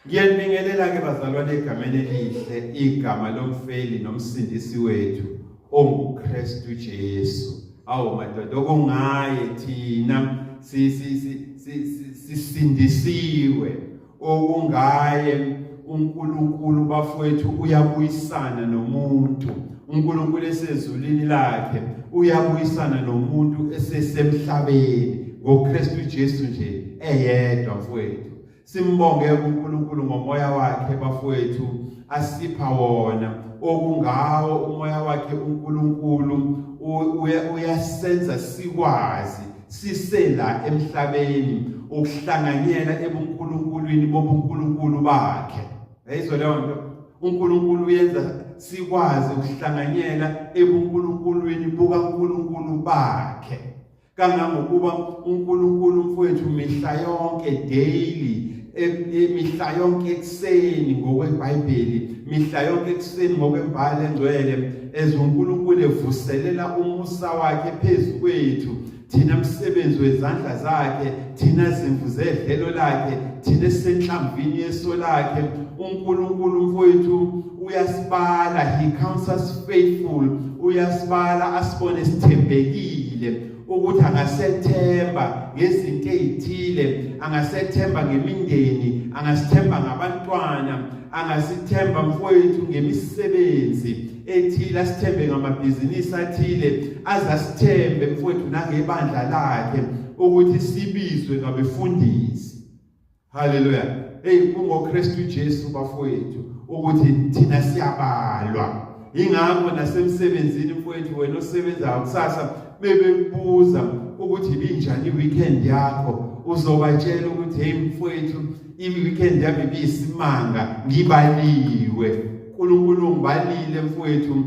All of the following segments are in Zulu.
Ngiyanibingelela ke bazalwane egameni elihle, igama lomfeli nomsindisi wethu onguKristu Jesu. Awu madoda, okungaye thina sisindisiwe, okungaye uNkulunkulu bafowethu uyabuyisana nomuntu. uNkulunkulu esezulwini lakhe uyabuyisana nomuntu esesemhlabeni ngoKristu Jesu nje eyedwa mfowethu. Simbonge uNkulunkulu ngomoya wakhe bafowethu asipha wona, okungawo umoya wakhe uNkulunkulu uyasenza sikwazi sisela emhlabeni ukuhlanganyela ebunkulunkulwini bobunkulunkulu bakhe. Yayizwa leyo nto? uNkulunkulu uyenza sikwazi ukuhlanganyela ebunkulunkulwini bukaNkulunkulu bakhe. Kangangokuba uNkulunkulu mfowethu mihla yonke daily, mihla yonke ekuseni ngokweBhayibheli, mihla yonke ekuseni ngokwembhalo engcwele, as uNkulunkulu evuselela umusa wakhe phezu kwethu, thina msebenzi wezandla zakhe, thina zimvu zedlelo lakhe, thina esisenhlamvini yeso lakhe, uNkulunkulu mfowethu uyasibala, he counts us faithful, uyasibala asibone sithembekile ukuthi angasethemba ngezinto ezithile, angasethemba ngemindeni, angasithemba ngabantwana, angasithemba mfowethu ngemisebenzi ethile, asithembe ngamabhizinisi athile, azasithembe mfowethu nangebandla lakhe ukuthi sibizwe ngabefundisi. Haleluya. Hey, kungoKristu Jesu bafowethu ukuthi thina siyabalwa. Ingakho nasemsebenzini mfowethu, wena osebenzayo kusasa bebekubuza ukuthi ibinjani i-weekend yakho, uzobatshela ukuthi hey mfowethu, i-weekend yami ibiyisimanga, ngibaliwe. uNkulunkulu ungibalile mfowethu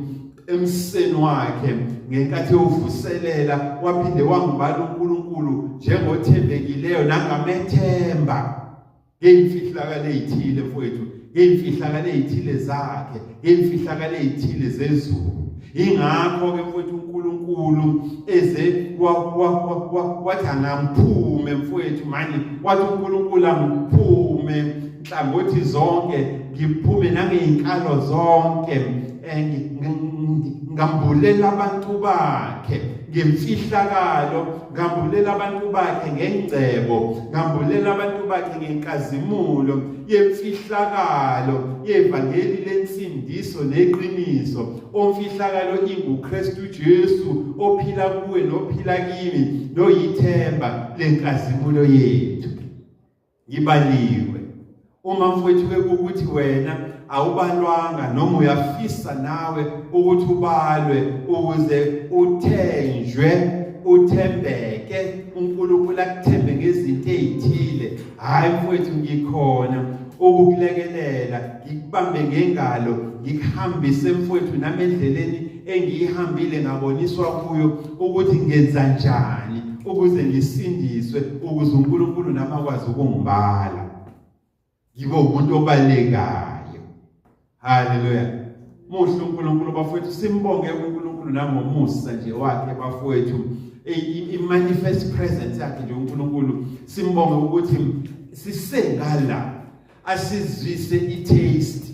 emseni wakhe ngenkathi ewuvuselela, waphinde wangibala uNkulunkulu njengothembekileyo nangamethemba ngeyimfihlakalo ezithile mfowethu, ngeyimfihlakalo ezithile zakhe, ngeyimfihlakalo ezithile zezulu. Ingakho ke mfowethu uNkulunkulu eze wathi angamphume mfowethu, manje wathi uNkulunkulu angiphume nhlangothi zonke, ngiphume nangezinkalo zonke, ngambulela abantu bakhe ngemfihlakalo, ngambulela abantu bakhe ngengcebo, ngambulela abantu bakhe ngenkazimulo yemfihlakalo yevangeli lensindiso neqiniso, omfihlakalo inguKristu Jesu ophila kuwe nophila kimi noyithemba lenkazimulo yethu. Ngibaliwe. Uma mfowethu ke ukuthi wena awubalwanga noma uyafisa nawe ukuthi ubalwe ukuze uthenjwe, uthembeke, uNkulunkulu akuthembe ngezinto ezithile, hayi mfowethu ngikhona ukukulekelela, ngikubambe ngengalo, ngikuhambise mfowethu nami endleleni engiyihambile ngaboniswa kuyo ukuthi ngenza njani ukuze ngisindiswe, ukuze uNkulunkulu nami akwazi ukungibala ngibe umuntu obalekayo. Haleluya. Muhle uNkulunkulu bafowethu, simbonge uNkulunkulu nangomusa nje wakhe bafowethu, i-manifest presence yakhe nje uNkulunkulu, simbonge ukuthi sisengala asizwise i-taste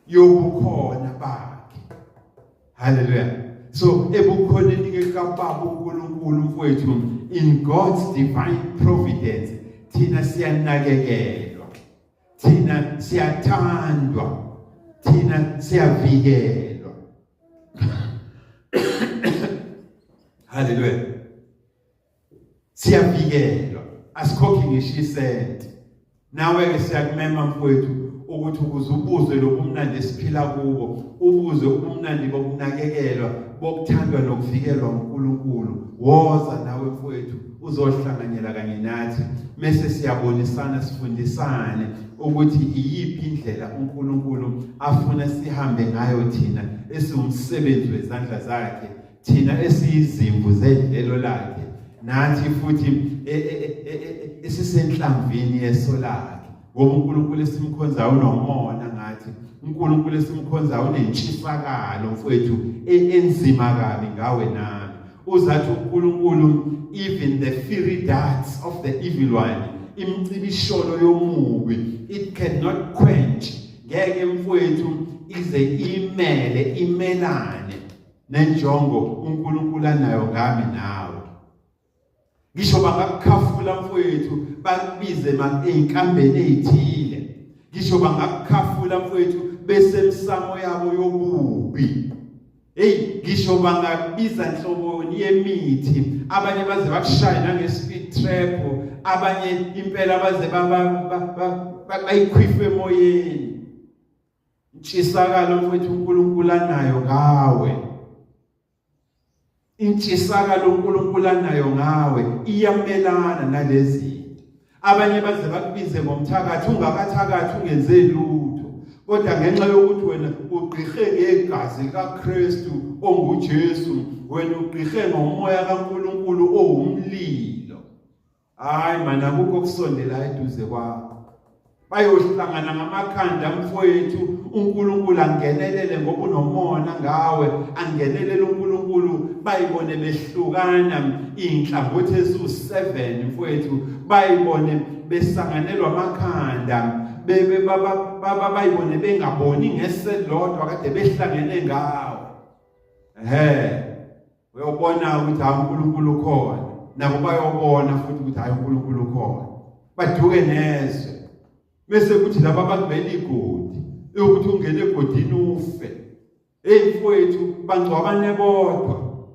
yobukhona bakhe. Haleluya. So ebukhoneni ke kaBaba uNkulunkulu mfowethu, in God's divine providence, thina siyanakekelwa, thina siyathandwa, thina siyavikelwa. Haleluya. Siyavikelwa, asikhokhi ngisho isenti. Nawe ke siyakumema mfowethu ukuthi ukuze ubuzwe lobumnandi esiphila kubo, ubuzwe ubumnandi bokunakekelwa, bokuthandwa nokuvikelwa uNkulunkulu, woza nawe mfowethu uzohlanganyela kanye nathi, mese siyabonisana sifundisane ukuthi iyiphi indlela uNkulunkulu afuna sihambe ngayo thina esiwumsebenzi wezandla zakhe, thina esiyizimvu zedlelo lakhe, nathi futhi esisenhlamvini yeso lakhe. Ngoba uNkulunkulu esimkhonzayo unomona ngathi, uNkulunkulu esimkhonzayo unentshisakalo mfowethu enzima kabi ngawe nami. Uzathi uNkulunkulu, even the fiery darts of the evil one Imicibisholo yomubi, it cannot quench, ngeke mfowethu ize imele imelane nenjongo uNkulunkulu anayo ngami nawe. Ngisho bangakukhafula mfowethu, bakubize ey'nkambeni ey'thile, ngisho bangakukhafula mfowethu besemsamo yabo yobubi. Hey, ngisho bangabiza nhloboni yemithi, abanye baze bakushaye nange-speed trap, abanye impela baze bayikhwife emoyeni. Intshisakalo mfowethu uNkulunkulu anayo ngawe, intshisakalo uNkulunkulu anayo ngawe iyamelana nalezi. Abanye baze bakubize ngomthakathi, ungakathakathi, ungenze lutho, kodwa ngenxa yokuthi wena ugqirhe ngegazi likaKristu onguJesu, wena ugqirhe ngomoya kaNkulunkulu owumlilo. Hayi mana, akukho okusondela eduze kwakho. Bayohlangana ngamakhanda mfowethu, uNkulunkulu angenelele ngoba unomona ngawe, angenelele uNkulunkulu, bayibone behlukana inhlangothi eziwu7 mfowethu, bayibone besanganelwa amakhanda, bebe baba bayibone bengaboni ngeselodwa kade behlangene ngawo. Ehhe, uyobona ukuthi hayi uNkulunkulu ukhona, nabo bayobona futhi ukuthi hayi uNkulunkulu ukhona, baduke nezwe. Bese kuthi laba abakubela igodi ukuthi ungene egodini ufe. Hey mfowethu, bangcwabane bodwa,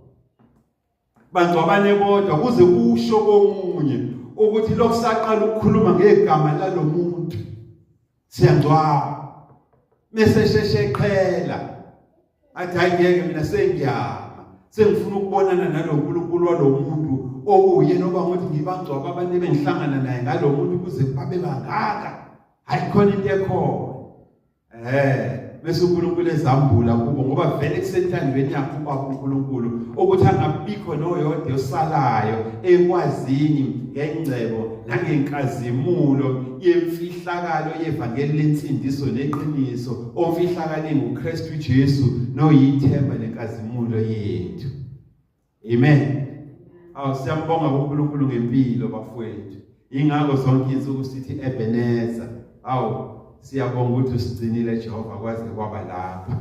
bangcwabane bodwa, kuze kusho komunye ukuthi lokhu saqala ukukhuluma ngegama lalomuntu siyangcwaba, mese sheshe eqhela athi hayi ngeke mina sengiyama, sengifuna ukubonana nalo nkulunkulu walomuntu okuye noba ngokuthi ngibangcwaba abantu ebengihlangana naye ngalo muntu kuze babe bangaka. Hayi khona into ekhona. Bese uNkulunkulu ezambula kubo, ngoba vele kusentandweni yakhe uBaba uNkulunkulu ukuthi angabikho noyodwa osalayo ekwazini ngengcebo nangenkazimulo yemfihlakalo yevangeli lensindiso neqiniso, omfihlakalo nguKristu Jesu noyithemba lenkazimulo yethu. Amen. Awu, siyambonga uNkulunkulu ngempilo bafowethu. Ingakho zonke insuku sithi Ebenezer. Awu, siyabonga ukuthi usigcinile Jehova kwaze kwaba lapha.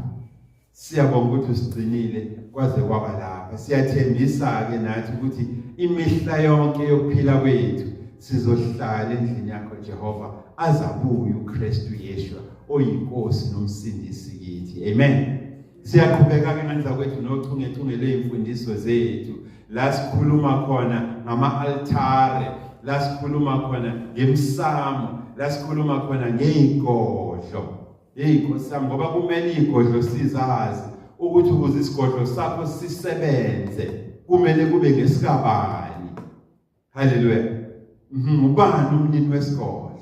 Siyabonga ukuthi usigcinile kwaze kwaba lapha. Siyathembisa ke nathi ukuthi imihla yonke yokuphila kwethu sizohlala endlini yakho Jehova, azabuye uKristu Yeshua oyinkosi nomsindisi kithi. Amen. Siyaqhubeka ke ngandla kwethu nochungechunge lwey'mfundiso zethu, la sikhuluma khona ngama-altare, la sikhuluma khona ngemsamo, la sikhuluma khona ngey'godlo. Hey Nkosi yami, ngoba kumele iy'godlo sizazi ukuthi ukuze isigodlo sakho sisebenze kumele kube ngesikabani. Haleluya. Ubani umnini wesigodlo?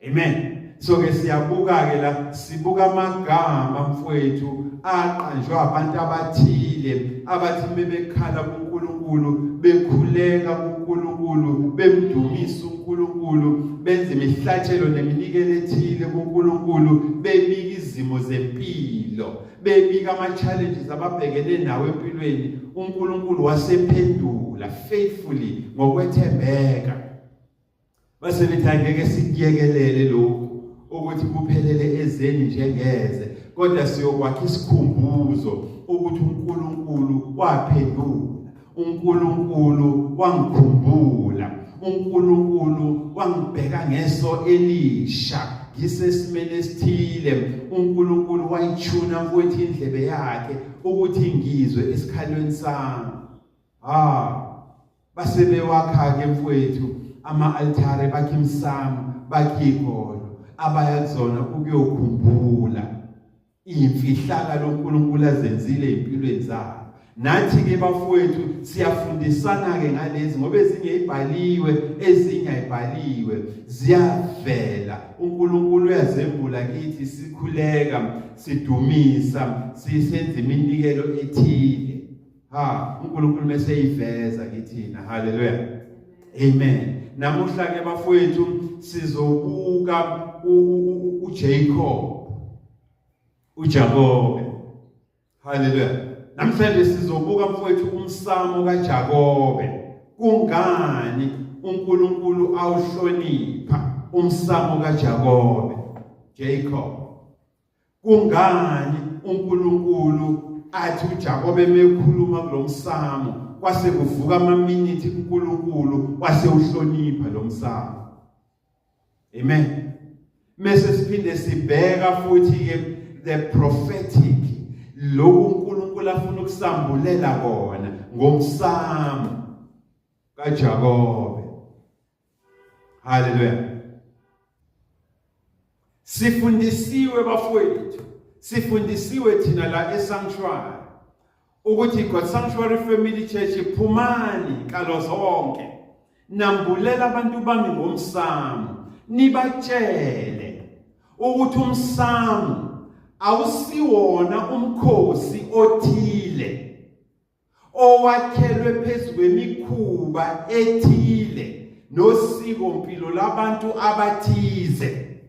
Amen. So ke siyabuka ke la, sibuka amagama mfowethu aqanjwa abantu abathile abathi bebekhala kuNkulunkulu, bekhuleka kuNkulunkulu, bemdumisa uNkulunkulu, benze imihlatshelo neminikelo ethile kuNkulunkulu, bebika izimo zempilo, bebika ama challenges ababhekene nawo empilweni. uNkulunkulu wasephendula faithfully ngokwethembeka. Base bethi angeke sikuyekelele lokhu ukuthi kuphelele ezeni njengeze, kodwa siyokwakha isikhumbuzo ukuthi uNkulunkulu waphendula, uNkulunkulu wangikhumbula, uNkulunkulu wangibheka ngeso elisha ngisesimeni esithile. uNkulunkulu wayithuna mfowethu indlebe yakhe ukuthi ngizwe esikhalweni sami. Base bewakha-ke mfowethu ama-altare, bakha imsamo, bakha iy'godlo abaya kuzona ukuyokhumbula iy'mfihlakalo uNkulunkulu azenzile ey'mpilweni zabo. Nathi-ke bafowethu siyafundisana-ke ngalezi, ngoba ezinye ibhaliwe, ezinye ayibhaliwe, ziyavela. uNkulunkulu uyazembula kithi, sikhuleka, sidumisa, sisenza iminikelo ethile. Ha, uNkulunkulu bese eyiveza kithina. Haleluya. Amen. Namuhla ke bafowethu sizobuka uJacob, uJakobe. Haleluya. Namhlanje sizobuka mfowethu umsamo kaJakobe. Kungani uNkulunkulu awuhlonipha umsamo kaJakobe, Jacob? Kungani uNkulunkulu athi uJakobe mekhuluma kulomsamo kwase kuvuka amaminithi kuNkulunkulu wase uhlonipha lo msamo? Amen. Mese siphinde sibheka futhi ke the prophetic, lokhu uNkulunkulu afuna ukusambulela kona ngomsamo kaJakobe. Haleluya. Sifundisiwe bafowethu, sifundisiwe thina la esanctuary ukuthi God Sanctuary Family Church, phumani nkalo zonke, nambulela abantu bami ngomsamo, nibatshele ukuthi umsamo awusiwona umkhosi othile owakhelwe phezu kwemikhuba ethile nosiko mpilo labantu abathize.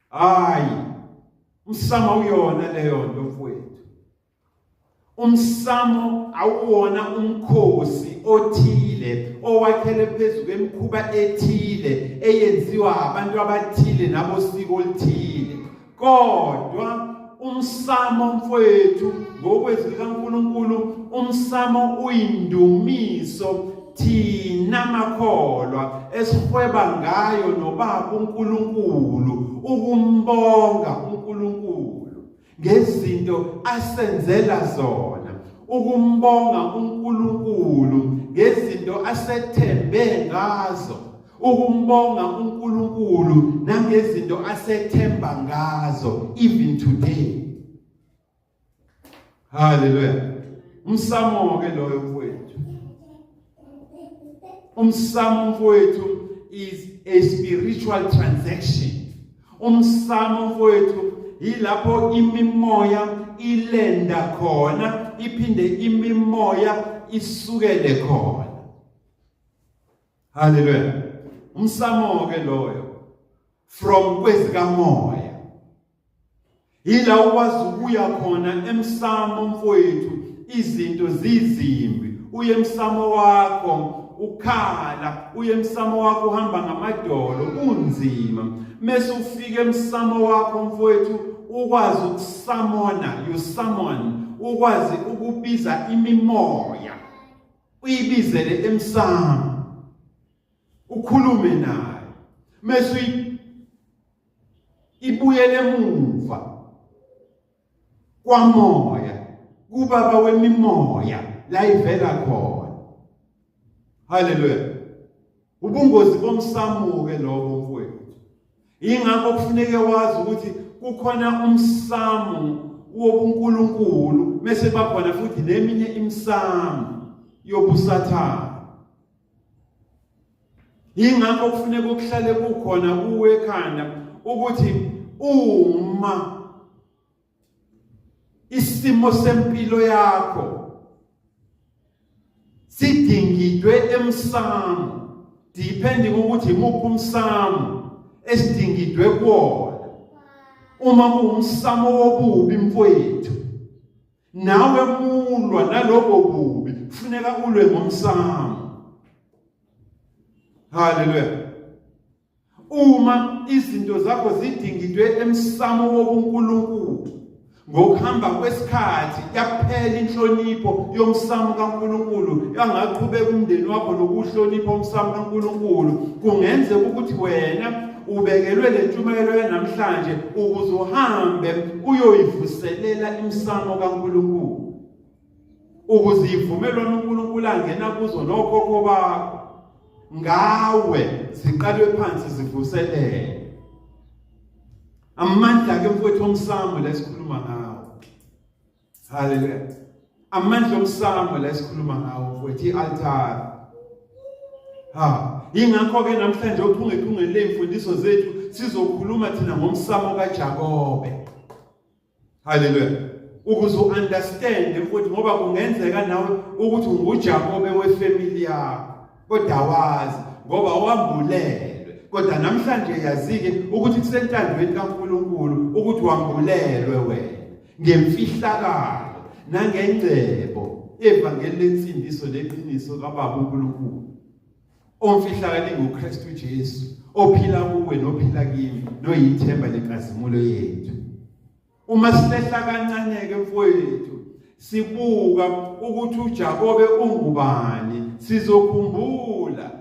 Hayi, umsamo awuyona leyo nto mfowethu. Umsamo awuwona umkhosi othile owakhele phezu kwemikhuba ethile eyenziwa abantu abathile nabosiko oluthile, kodwa umsamo mfowethu, ngokwezwi likaNkulunkulu, umsamo uyindumiso thina makholwa esihweba ngayo noBaba uNkulunkulu, ukumbonga uNkulunkulu ngezinto asenzela zona, ukumbonga uNkulunkulu ngezinto asethembe ngazo, ukumbonga uNkulunkulu nangezinto asethemba ngazo even today. Haleluya. Umsamo ke loyo mfowethu, umsamo mfowethu is a spiritual transaction. Umsamo mfowethu yilapho imimoya ilenda khona, iphinde imimoya isukele khona. Haleluya. Umsamo ke loyo from kwezikamoya, yila ukwazi ukuya khona emsamo mfowethu, izinto zizimbi, uye emsamo wakho ukhala, uye emsamo wakho uhamba ngamadolo kunzima, mase ufika emsamo wakho mfowethu ukwazi ukusamona, you summon, ukwazi ukubiza imimoya, uyibizele emsamo, ukhulume nayo, mase ibuyele emuva kwamoya kubaba wemimoya la ivela khona. Haleluya. Ubungozi bomsamo ke lobo mfowethu. Ingakho kufuneke wazi ukuthi kukhona umsamo wobuNkulunkulu, mase bakhona futhi neminye imisamo yobusathane. Ingakho kufuneka ukuhlale kukhona kuwe ekhanda ukuthi uma isimo sempilo yakho sidingidwe emsamo, depending ukuthi imuphi umsamo esidingidwe kuwona, uma kuwumsamo wobubi mfowethu, nawe mulwa nalobo bubi, kufuneka ulwe ngomsamo. Haleluya. Uma izinto zakho zidingidwe emsamo wobuNkulunkulu, ngokuhamba kwesikhathi yaphela inhlonipho yomsamo kaNkulunkulu, yangaqhubeka umndeni wakho nokuhlonipha umsamo kaNkulunkulu, kungenzeka ukuthi wena ubekelwe le ntshumayelo yanamhlanje ukuze uhambe uyoyivuselela imsamo kaNkulunkulu, ukuze ivumelwano uNkulunkulu angena kuzo nokhokho bakho ngawe ziqalwe phansi zivuselele. Amandla ke mfowethu omsamo la esikhuluma ngawo. Haleluya. Amandla omsamo la esikhuluma ngawo mfowethu, i-altar. Ha, ingakho ke namhlanje uchungechunge lezimfundiso zethu sizokhuluma thina ngomsamo kaJakobe. Haleluya. Ukuze uunderstand mfowethu, ngoba kungenzeka nawe ukuthi unguJakobe wefamily yakho kodwa awazi ngoba wambulelwe. Kodwa namhlanje yazike ukuthi kusentandweni kaNkulunkulu ukuthi wambulelwe wena ngemfihlakalo nangengcebo evangeli lensindiso leqiniso kaBaba uNkulunkulu. Omfihlakalo inguKristu Jesu ophila kuwe nophila kimi noyithemba lenkazimulo yethu. Uma sihlehla kancane ke mfowethu sibuka ukuthi uJakobe ungubani, sizokhumbula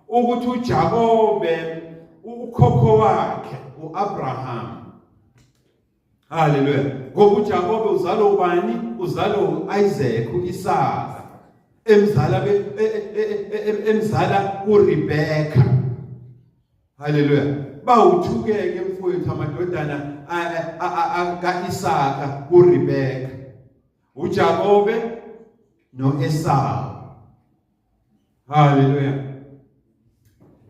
ukuthi uJakobe ukhokho wakhe uAbraham. Haleluya. Ngoba uJakobe uzalwa ubani? Uzalwa uIsaac, uIsaka. Emzala e, e, e, emzala kuRebecca. Haleluya. Bawuthukeke mfowethu amadodana kaIsaka kuRebecca. uJakobe noEsawu. Haleluya.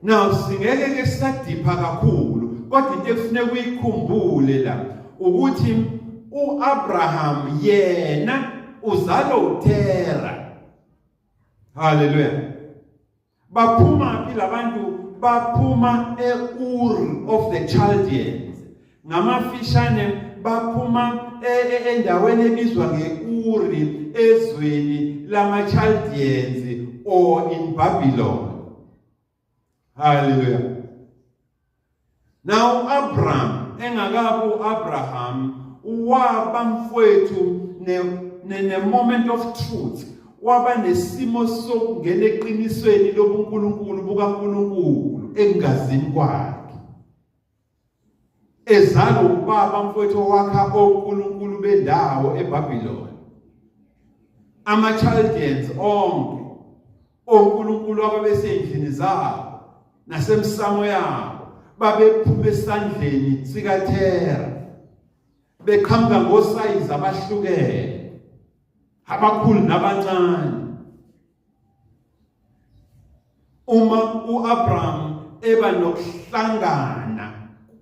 Now singeke ke sadipha kakhulu kodwa into ekufuneka uyikhumbule la ukuthi uAbraham yena uzalwa uTera. Haleluya. Baphuma phi labantu? Baphuma eUr of the Chaldeans. Ngamafishane baphuma e, e, endaweni ebizwa ngeUri ezweni lama-Chaldeans or in Babylon. Hallelujah. Now Abraham engakabi uAbraham waba mfowethu ne, ne, ne moment of truth waba nesimo sokungena eqinisweni lobuNkulunkulu bukaNkulunkulu engazini kwakhe ezalwa ubaba mfowethu owakha onkulunkulu bendawo eBabylon ama-Chaldeans onke onkulunkulu ababesey'ndlini zabo nasemsamo yabo babephuma esandleni sikaThera beqhamuka ngosayizi abahlukene abakhulu nabancane. Uma uAbraham eba nokuhlangana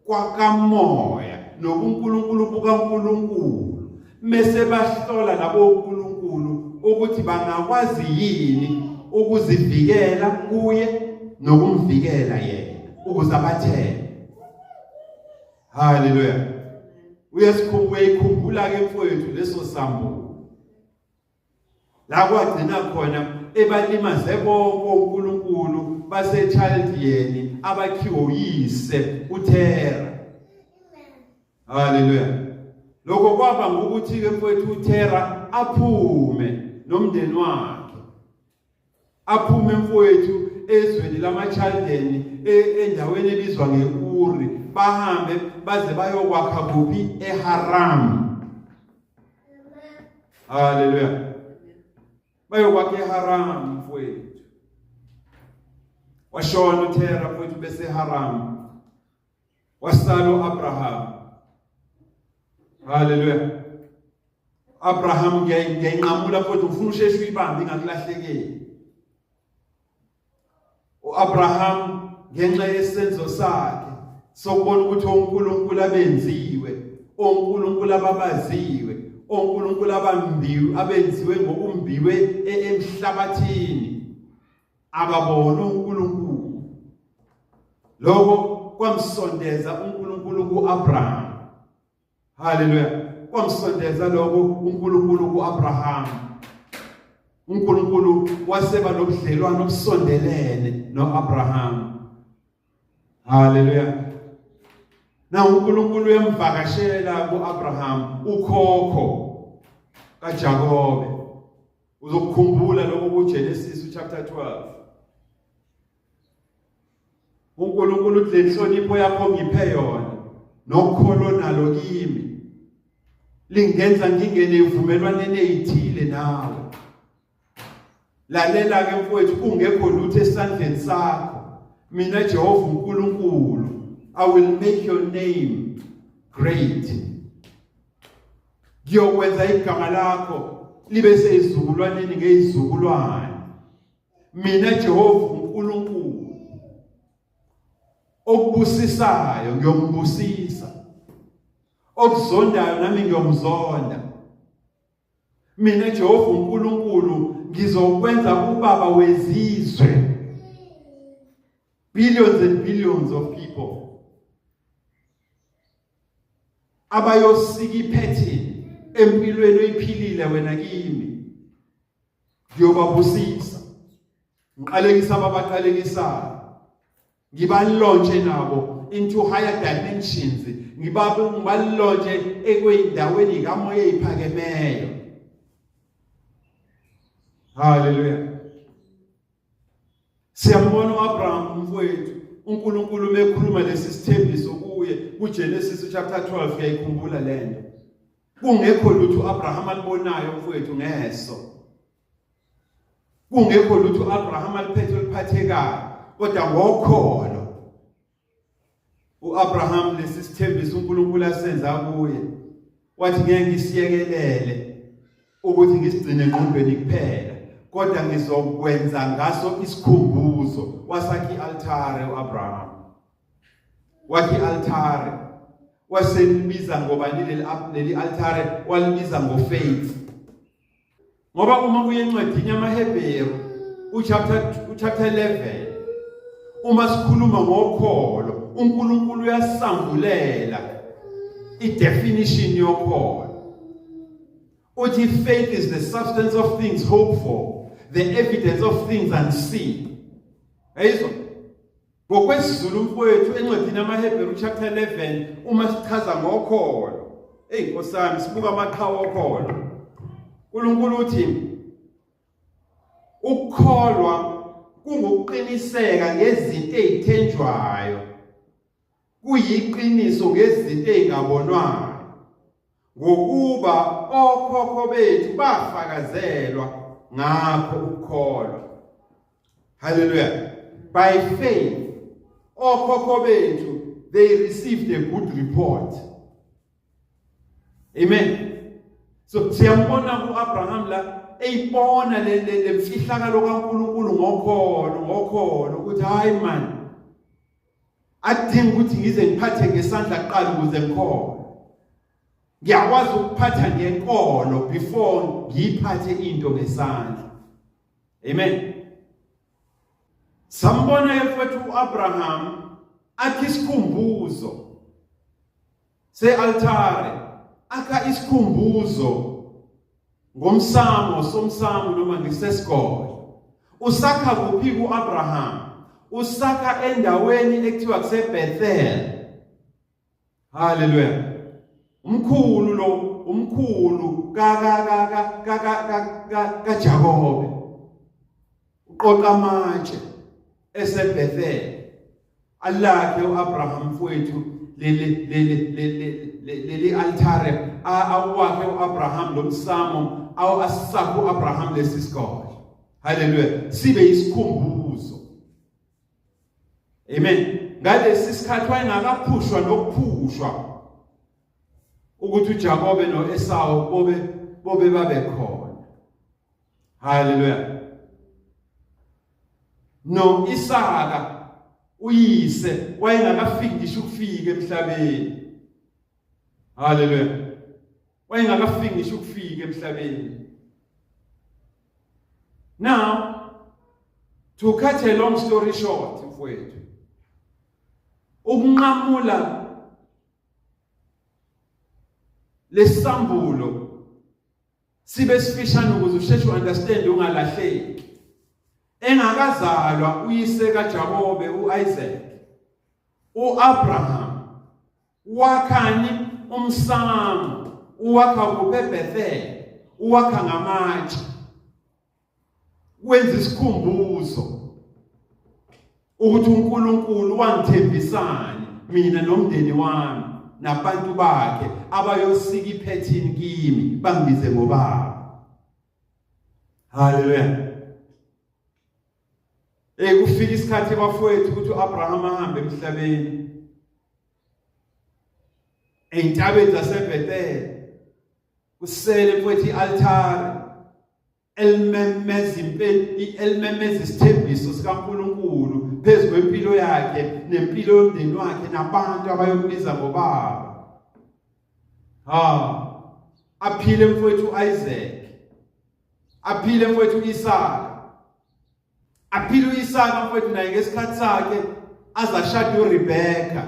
kwakamoya nobuNkulunkulu bukaNkulunkulu mese bahlola labo uNkulunkulu ukuthi bangakwazi yini ukuzivikela kuye nokumvikela yena ukuze abathele. Haleluya. Uyasikhumbula ke mfowethu leso sambulo la kwagcina khona ebalimaze bonke onkulunkulu baseChaldean abakhiwe uyise uThera. Haleluya. Lokho kwaba ngukuthi ke mfowethu uThera aphume nomndeni wakhe. Aphume mfowethu ezweni lamaChaldean e, endaweni ebizwa ngeUri bahambe baze bayokwakha kuphi eHaram. Haleluya. Bayokwakha eHaram mfowethu. Washona uThera mfowethu bese Haram. Wasala uAbraham. Haleluya. Abraham ngiyayinqamula futhi ufuna usheshe uyibambe ingakulahlekeli. uAbraham ngenxa yesenzo sakhe sokubona ukuthi oNkulunkulu abenziwe, oNkulunkulu ababaziwe, oNkulunkulu abambiwe abenziwe ngokumbiwe e-, emhlabathini ababona uNkulunkulu. Lokho kwamsondeza uNkulunkulu kuAbraham. Haleluya. Kwamsondeza lokho uNkulunkulu kuAbraham. uNkulunkulu waseba nobudlelwano obusondelene noAbraham. Haleluya. Na uNkulunkulu uyamvakashela kuAbraham ukhokho kaJakobe. Uzokukhumbula lokho kuGenesis chapter 12. uNkulunkulu uthi lenhlonipho yakho ngiphe yona nokholo nalo kimi lingenza ngingene evumelwaneni ezithile nawe. Lalela ke mfowethu, kungekho lutho esandleni sakho. Mina Jehova uNkulunkulu, I will make your name great. Ngiyokwenza igama lakho libe sezizukulwaneni ngezizukulwane. Mina Jehova uNkulunkulu okubusisayo ngiyombusisa, okuzondayo nami ngiyomzonda. Mina Jehova uNkulunkulu ngizokwenza ubaba wezizwe, billions and billions of people abayosika iphethini empilweni oyiphilile wena kimi, ngiyobabusisa. Ngiqalekisa ababaqalekisayo. Ngibalontshe nabo into higher dimensions. Ngibalontshe ekweyindaweni kamoya eziphakemeyo. Hallelujah. Siyambona uAbraham mfowethu, uNkulunkulu mekhuluma lesi sithembiso kuye kuGenesis chapter 12, uyayikhumbula lento. Kungekho lutho uAbraham alibonayo mfowethu ngeso. Kungekho lutho uAbraham aliphethe oliphathekayo, kodwa ngokholo uAbraham lesi sithembiso uNkulunkulu asenza kuye wathi ngeke ngisiyekelele ukuthi ngisigcine engqondweni kuphela, kodwa ngizokwenza ngaso isikhumbuzo. Wasakha i-altare uAbraham, wakha i-altare, waselibiza ngobani leli altare? Walibiza ngofaith. Ngoba uma uye encwadini yamaHebheru uchapter 11, uma sikhuluma ngokholo, uNkulunkulu uyasambulela idefinition yokholo. Uthi faith is the substance of things hoped for, the evidence of things unseen. Ayizwa ngokwesiZulu mfowethu, encwadini yamaHebheru chapter 11, uma sichaza ngokholo, eyi Nkosi yami, sibuka amaqhawe okholo, uNkulunkulu uthi ukukholwa kungukuqiniseka ngezinto ezithenjwayo, kuyiqiniso ngezinto ezingabonwayo, ngokuba okhokho bethu bafakazelwa ngakho ukukholwa. Hallelujah. By faith okhokho bethu, they received a good report. Amen. So siyambona kuAbraham la eyibona le mfihlakalo kaNkuluNkulu ngokholo ukuthi hayi man, adinga ukuthi ngize ngiphathe ngesandla kuqala ukuze ngikholwe. Ngiyakwazi ukuphatha ngenkolo before ngiyiphathe into ngesandla. Amen. Sambona mfowethu uAbraham akha isikhumbuzo sealtare, akha isikhumbuzo ngomsamo somsamo noma ngesesigodlo. Usakha kuphi kuAbraham? Usakha endaweni ekuthiwa kuseBethel. Haleluya. Umkhulu lo, umkhulu ka ka ka ka ka ka ka kaJakobe. Uqoqa amatshe eseBethel. Alakhe uAbraham mfowethu leli leli leli leli altare, awakhe uAbraham lomsamo, awu asakhe uAbraham lesi sigodlo. Haleluya. Sibe isikhumbuzo. Amen. Ngalesi sikhathi wayengakaphushwa nokuphushwa ukuthi uJakobe noEsawu bobe babe khona. Haleluya. No Isaka uyise wayengakafiki ngisho ukufika emhlabeni. Haleluya. Wayengakafiki ngisho ukufika emhlabeni. Now, to cut a long story short, mfowethu, ukunqamula lesambulo sibe sifishane ukuze usheshe uunderstand, ungalahleki. Engakazalwa uyise kaJakobe uIsaac, uAbraham wakhani umsamo, uwakha kuphi? EBethel. Uwakha ngamatshe, wenza isikhumbuzo ukuthi uNkulunkulu wangithembisani mina nomndeni wami nabantu bakhe abayosika iphethini kimi bangibize ngobaba. Haleluya. Kufika isikhathi bafowethu ukuthi uAbraham ahambe emhlabeni, ezintabeni zaseBethel kusele mfowethu ialtare elimemeza impilo, elimemeza isithembiso sikaNkuluNkulu phezu kwempilo yakhe nempilo yomndeni wakhe nabantu abayombiza ngobaba. Ha, aphile mfowethu uIsaac, aphile mfowethu uIsaka, aphile uIsaka mfowethu naye ngesikhathi sakhe azashada uRebecca.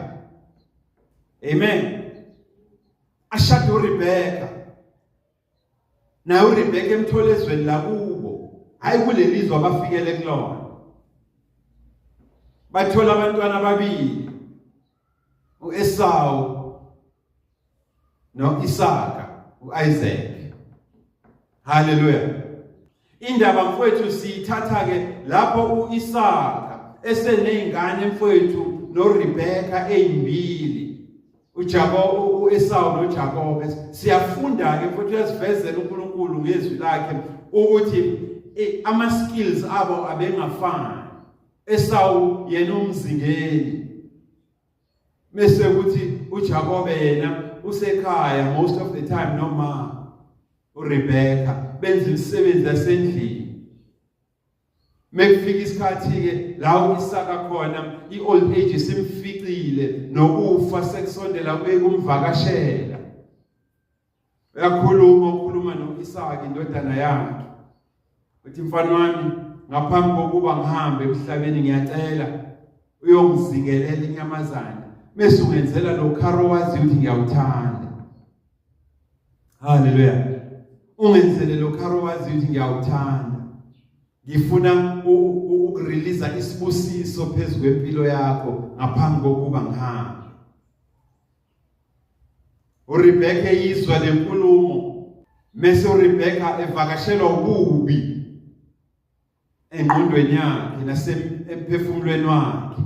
Amen. Ashada uRebecca naye, uRebecca emthole ezweni lakubo, hayi kulelizwe abafikele kulona. Bathola abantwana ababili, uEsawu noIsaka, uIsaac. Haleluya. Indaba mfowethu siyithatha ke lapho uIsaka esenezingane mfowethu noRebecca ezimbili, uJakobe, uEsawu noJakobe. Siyafunda ke futhi uyasivezela uNkulunkulu ngezwi lakhe ukuthi ama skills abo abengafani. Esawu yena umzingeli, mese kuthi uJakobe yena usekhaya most of the time noma uRebecca benza imisebenzi yasendlini. Mekufika isikhathi-ke la u-Isaka khona i-old age simficile nokufa sekusondela kuye kumvakashela, uyakhuluma, ukhuluma no-Isaka indodana yakhe, uthi mfana wami, ngaphambi kokuba ngihambe emhlabeni ngiyacela uyongizingelela inyamazane mese ungenzela lo kharo wazi ukuthi ngiyawuthanda. Haleluya. Ungenzele lo kharo wazi ukuthi ngiyawuthanda. Ngifuna ukurelease isibusiso phezu kwempilo yakho ngaphambi kokuba ngihambe. uRebecca eyizwa lenkulumo mese uRebecca evakashelwa ububi engqondweni yakhe nasemphefumulweni wakhe,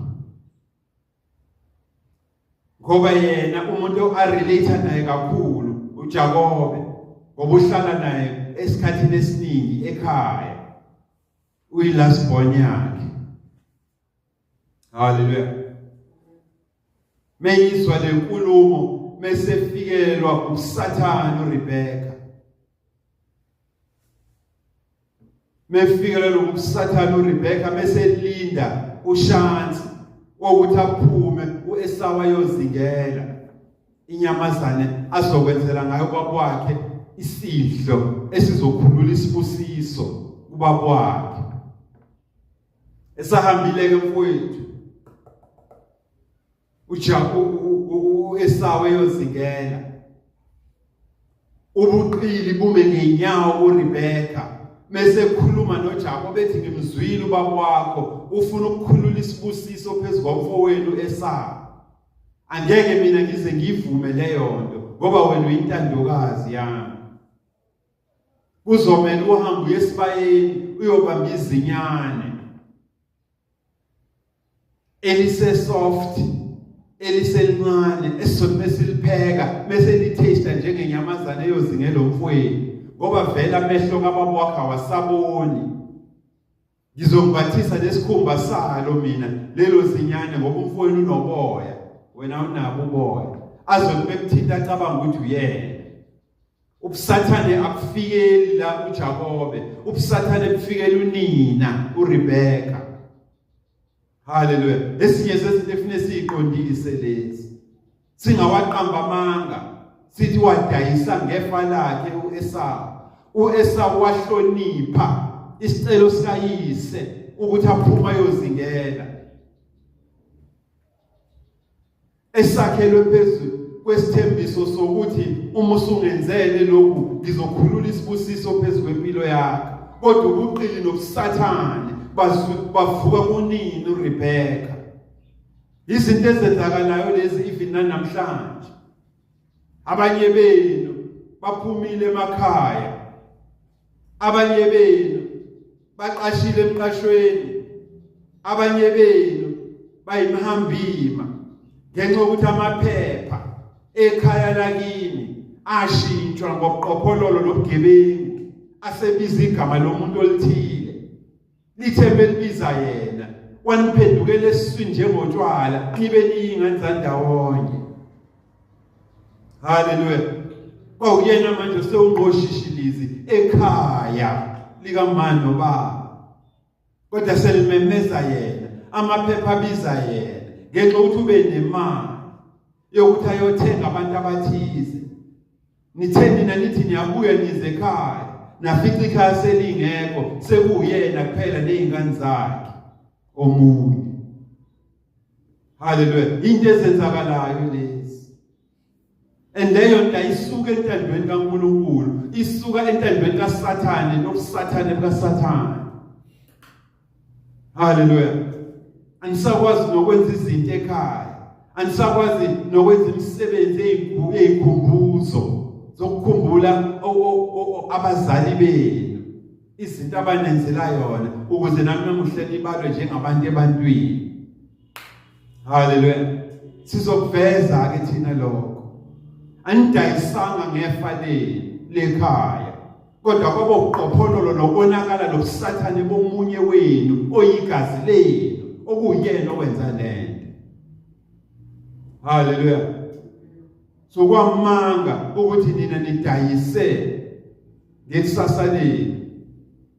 ngoba yena umuntu arelate naye kakhulu uJakobe, ngoba uhlala naye esikhathini esiningi ekhaya, uyi-last born yakhe. Haleluya. Meyizwa lenkulumo mesefikelwa uSathane uRebecca, mefikelwa lobusathane uRebecca, meselinda ushansi wokuthi aphume uEsawu ayozingela inyamazane azokwenzela ngayo ubaba wakhe isidlo esizokhulula isibusiso kubaba wakhe. Esahambile ke mfowethu uEsawu eyozingela, ubuqili bume ngenyawo uRebecca mese ekhuluma noJakobe bethi ngimzwile ubaba wakho ufuna ukukhulula isibusiso phezu komfowenu Esawu, angeke mina ngize ngivume leyo nto ngoba wena uyintandokazi yami. Kuzomela uhambe uye esibayeni uyobamba izinyane elise soft, eliselincane, esizothi mesilipheka bese litaste njengenyamazane eyozingela umfowenu, ngoba vele amehlo kababa wakho awasaboni. Ngizombathisa lesikhumba salo mina lelo zinyane, ngoba umfowenu unoboya, wena unabo uboya. Azothi bekuthinta acabanga ukuthi uyena. Ubusathane akufikeli la uJakobe, ubusathane bufikela unina uRebecca. Haleluya. Esinye sezinto efune siyiqondise lezi. Singawaqamba amanga sithi wadayisa ngefa lakhe uEsawu. UEsawu wahlonipha isicelo sikayise ukuthi aphume ayozingela. Esakhelwe phezulu kwesithembiso sokuthi uma usungenzele lokhu ngizokhulula isibusiso phezu kwempilo yakho, kodwa ubuqili nobusathane bavuka kunini uRebecca. Izinto ezenzakalayo lezi even nanamhlanje, abanye benu baphumile emakhaya, abanye benu baqashile emqashweni, abanye benu bayimhambima ngenxa yokuthi amaphepha ekhaya lakini ashintshwa ngobuqhophololo nobugebengu, asebiza igama lomuntu olithile, lithembe libiza yena, waniphendukela esiswini njengotshwala, nibe niyingane zandawonye. Haleluya. Kwawuyena manje sewungqoshishilizi ekhaya likamama nobaba, kodwa selimemeza yena, amaphepha abiza yena ngenxa yokuthi ube nemali yokuthi ayothenga abantu abathize. Nithe nina nithi niyabuya nize ekhaya, nafica ikhaya selingekho, sekuwuyena kuphela nezingane zakhe omunye. Haleluya. Into ezenzakalayo lezi, and leyo nto ayisuka entandweni kaNkulunkulu, isuka entandweni kaSathane nobusathane bukaSathane. Haleluya. Anisakwazi nokwenza izinto ekhaya, anisakwazi nokwenza imisebenzi eyikhumbuzo zokukhumbula abazali benu, izinto abanenzela yona ukuze nami namuhla nibalwe njengabantu ebantwini. Haleluya. Sizokuveza ke thina lokho. Anidayisanga ngefa lenu lekhaya, kodwa kwaba uqophololo nokonakala nobusathane bomunye wenu oyigazi lenu okuyena owenza lento. Haleluya. So kwamanga ukuthi nina nidayise ngekusasa lenu,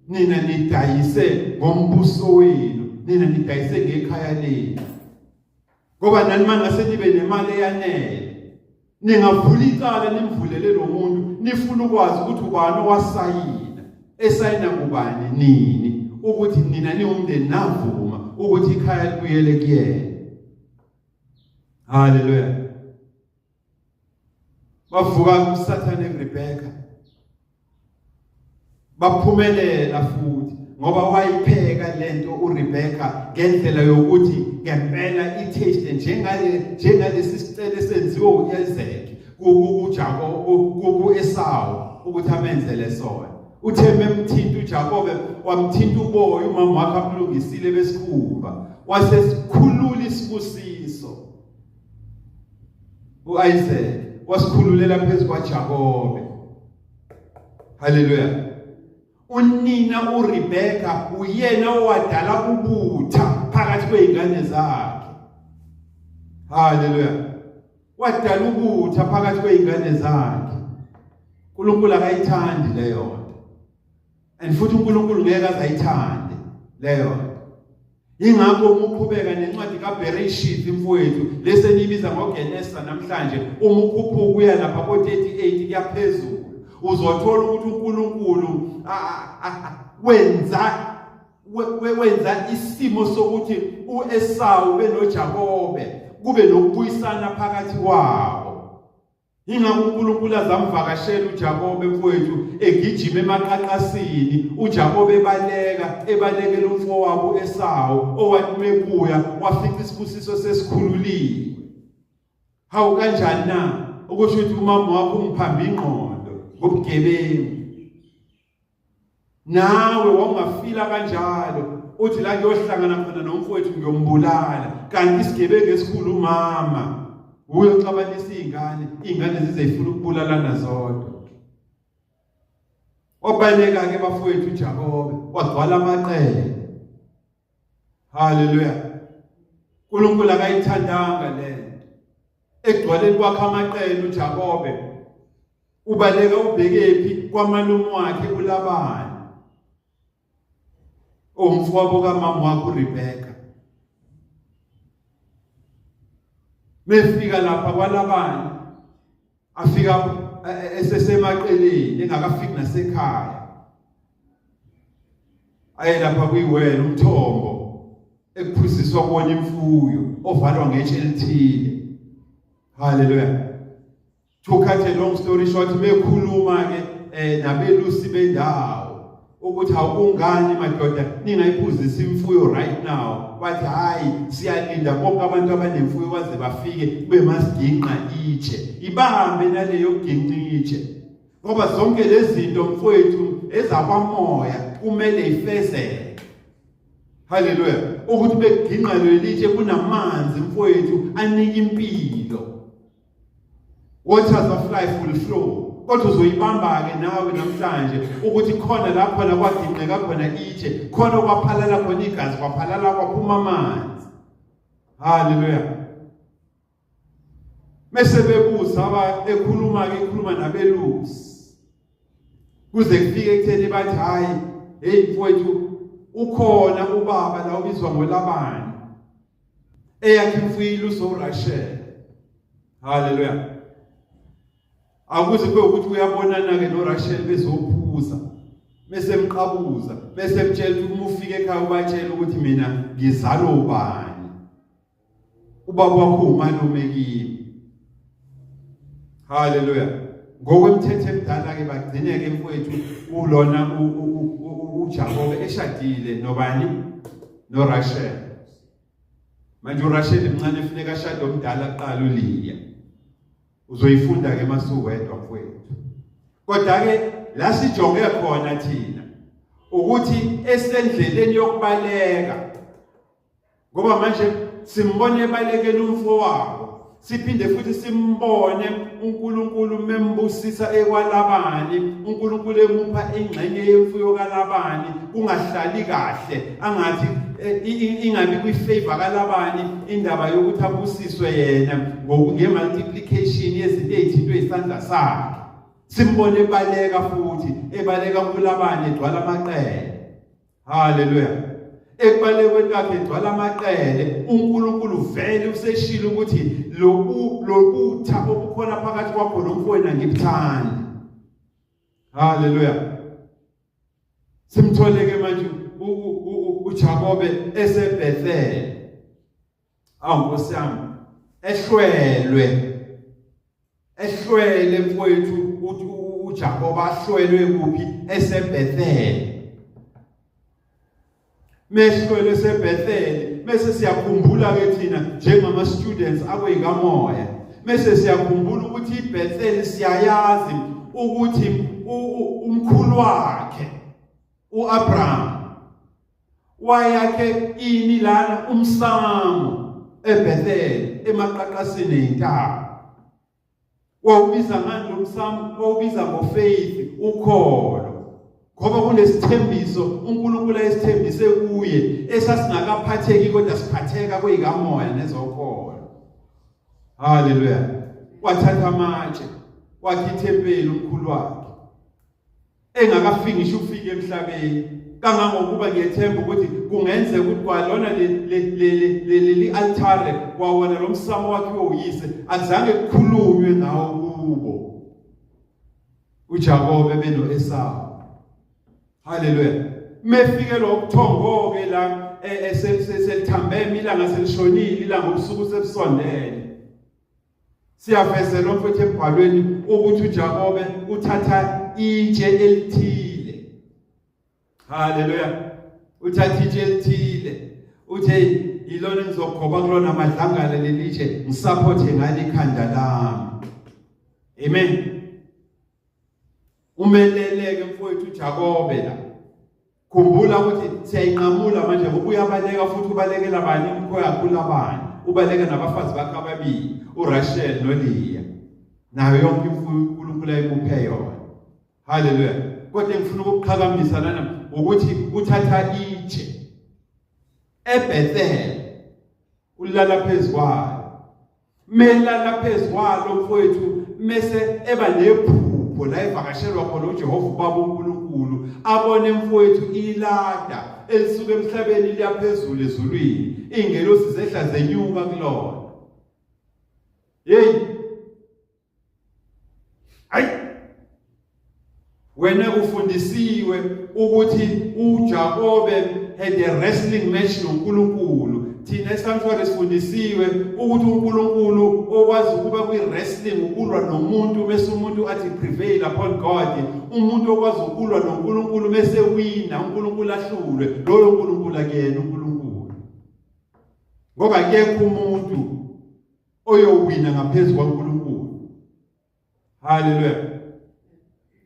nina nidayise ngombuso wenu, nina nidayise ngekhaya lenu, ngoba nani mangase nibe nemali eyanele ningavula icala nimvulele lo muntu, nifuna ukwazi ukuthi ubani owasayina, esayina kubani, nini, ukuthi nina niwumndeni navuma ukuthi ikhaya libuyele kuyena. Haleluya. Bavuka uSathane kuRebecca, baphumelela futhi, ngoba wayipheka lento uRebecca ngendlela yokuthi ngempela itaste njengale njengalesi sicelo esenziwe uIsaac kuJakobe kuEsawu ukuthi amenzele sona. Uthe memthinta uJakobe wamthinta uboya umama wakhe amlungisile besikhumba, wasesikhulula isibusiso. uIsaac wasikhululela phezu kwaJakobe. Haleluya. Unina uRebecca uyena owadala ubutha phakathi kwezingane zakhe. Haleluya. Wadala ubutha phakathi kwezingane zakhe. uNkulunkulu akayithandi leyo nto. And futhi uNkulunkulu ngeke azayithande leyo nto. Ingakho uma uqhubeka nencwadi kaBereshit mfowethu lesenibiza ngoGenesa namhlanje, uma ukhuphuka uya lapha ko-38 kuyaphezulu, uzothola ukuthi uNkulunkulu wenza isimo sokuthi uEsawu benoJakobe kube nokubuyisana phakathi kwabo. Ingakho uNkulunkulu azamvakashela uJakobe mfowethu egijima emaqaqasini, uJakobe ebaleka ebalekela umfowabo uEsawu owathi mebuya wafica isibusiso sesikhululiwe. Hawu, kanjani na? Ukusho ukuthi umama wakho ungiphamba ingqondo ngobugebengu. Nawe wawungafila kanjalo uthi la ngiyohlangana khona nomfowethu ngiyombulala, kanti isigebengu esikhulu umama uyoxabanisa izingane, izingane zize zifuna ukubulalana zodwa. Wabaleka ke bafowethu uJakobe wagcwala amaqele. Haleluya. uNkulunkulu akayithandanga lento. Ekugcwaleni kwakhe amaqele uJakobe ubaleka ubhekephi? Kwamalume wakhe uLabani, owumfowabo kamama wakhe uRebecca. Mefika lapha kwaLabani, afika esesemaqeleni, engakafiki nasekhaya, aye lapha kuyiwela umthombo ekuphuziswa kuwona imfuyo ovalwa ngetshe elithile. Haleluya. To cut a long story short, bekhuluma ke nabelusi bendawo ukuthi awukungani madoda ningayiphuzisa imfuyo right now, bathi hayi, siyalinda bonke abantu abanemfuyo baze bafike kube masiginqa itshe, ibambe naleyo ginqa itshe, ngoba zonke lezi zinto mfowethu ezakwamoya kumele ifezeke. Haleluya. Ukuthi beginqa lelitshe kunamanzi mfowethu anika impilo. Waters of life will flow. Kodwa uzoyibamba-ke nawe namhlanje ukuthi khona la khona kwaginqeka khona itshe, khona kwaphalala khona igazi, kwaphalala kwaphuma amanzi. Haleluya. Mese bebuza aba ekhuluma-ke ekhuluma nabelusi, kuze kufike ekutheni bathi hayi, hey mfowethu, ukhona ubaba la ubizwa ngoLabani, eyakhe imfuyo ilusa uRachel. Haleluya. Akuze kube ukuthi uyabonana ke noRachel bezophuza, bese emqabuza, bese emtshela ukuthi uma ufika ekhaya ubatshela ukuthi mina ngizalwa ubani, ubaba wakho umalume kimi. Haleluya. Ngokwemthetho emdala ke bagcine ke mfowethu ulona uJakobe eshadile nobani? NoRachel. Manje uRasheli mncane funeka ashade omdala kuqala uLiya. Uzoyifunda ke masuwedwa mfowethu. Kodwa ke la sijonge khona thina ukuthi esendleleni yokubaleka ngoba manje simbone ebalekela umfowabo siphinde futhi simbone uNkulunkulu membusisa ekwalabani uNkulunkulu emupha ingxenye yemfuyo kaLabani kungahlali kahle angathi eh, ingabi kwifavor kaLabani indaba yokuthi abusiswe yena nge-multiplication yezinto ezithintwe isandla sakhe simbone ebaleka futhi ebaleka kuLabani egcwala amaqele. Haleluya. Ekubalekweni kwakhe egcwala amaqele, uNkulunkulu vele useshilo ukuthi lobu lobutha obukhona phakathi kwakho nomfowenu angibuthandi. Haleluya. Simthole ke manje uJakobe eseBethel. Awu Nkosi yami, ehlwelwe ehlwele mfowethu uJakobe ahlwelwe kuphi eseBethel. Mehlwelwe eseBethel bese siyakhumbula ke thina njengama students akweyikamoya bese siyakhumbula ukuthi iBethel siyayazi ukuthi umkhulu wakhe uAbraham wayakhe ini lana umsamo eBethel emaqaqasini entaba. Wawubiza ngani lo msamo? Wawubiza ngofaith, ukholo. Ngoba kunesithembiso uNkulunkulu ayesithembise kuye esasingakaphatheki kodwa siphatheka kuyikamoya nezokholo. Haleluya. Wathatha amatshe wakhe ithempeli umkhulu wakhe. Engakafiki ngisho ukufika emhlabeni kangangokuba ngiyethemba ukuthi kungenzeka ukuthi kwalona leli altare kwawona lo msamo wakhe uyise azange kukhulunywe ngawo kubo uJakobe beno-Esawu. Haleluya. Mefikelwa ubuthongo ke la e, e, selithambeme ilanga selishonile ilanga ubusuku sebusondele. Siyavezelwa mfowethu embhalweni ukuthi uJakobe uthatha itshe elithile. Haleluya. Uthatha itshe elithile. Uthe yilona engizogoba kulona amadlangala lelitshe ngisaphothe ngalo ikhanda lami. Amen. Umeleleke mfowethu uJakobe la. Khumbula ukuthi siyayinqamula manje ngoba uyabaleka futhi ubalekela bani umkhoya kakhulu abani ubaleka nabafazi bakhe ababili uRachel noLeah nayo yonke imfuyo uNkulunkulu ayimuphe yona. Haleluya. Kodwa engifuna ukuqhakamisa lana ukuthi uthatha itshe eBethel ulala phezu kwayo melala phezu kwalo mfowethu mese eba nephupho la evakashelwa khona uJehova ubaba uNkulunkulu abone mfowethu ilada elisuka emhlabeni liyaphezulu ezulwini ingelosi zehla zenyuka kulona. Hey, Hayi wena ufundisiwe ukuthi uJakobe had a wrestling match noNkulunkulu. Thina eSanctuary sifundisiwe ukuthi uNkulunkulu okwazi ukuba kwi-wrestling ukulwa nomuntu bese umuntu athi prevail upon God, umuntu okwazi ukulwa noNkulunkulu bese wina uNkulunkulu ahlulwe, loyo uNkulunkulu akuyena uNkulunkulu, ngoba akekho umuntu oyowina ngaphezu kwaNkulunkulu. Haleluya.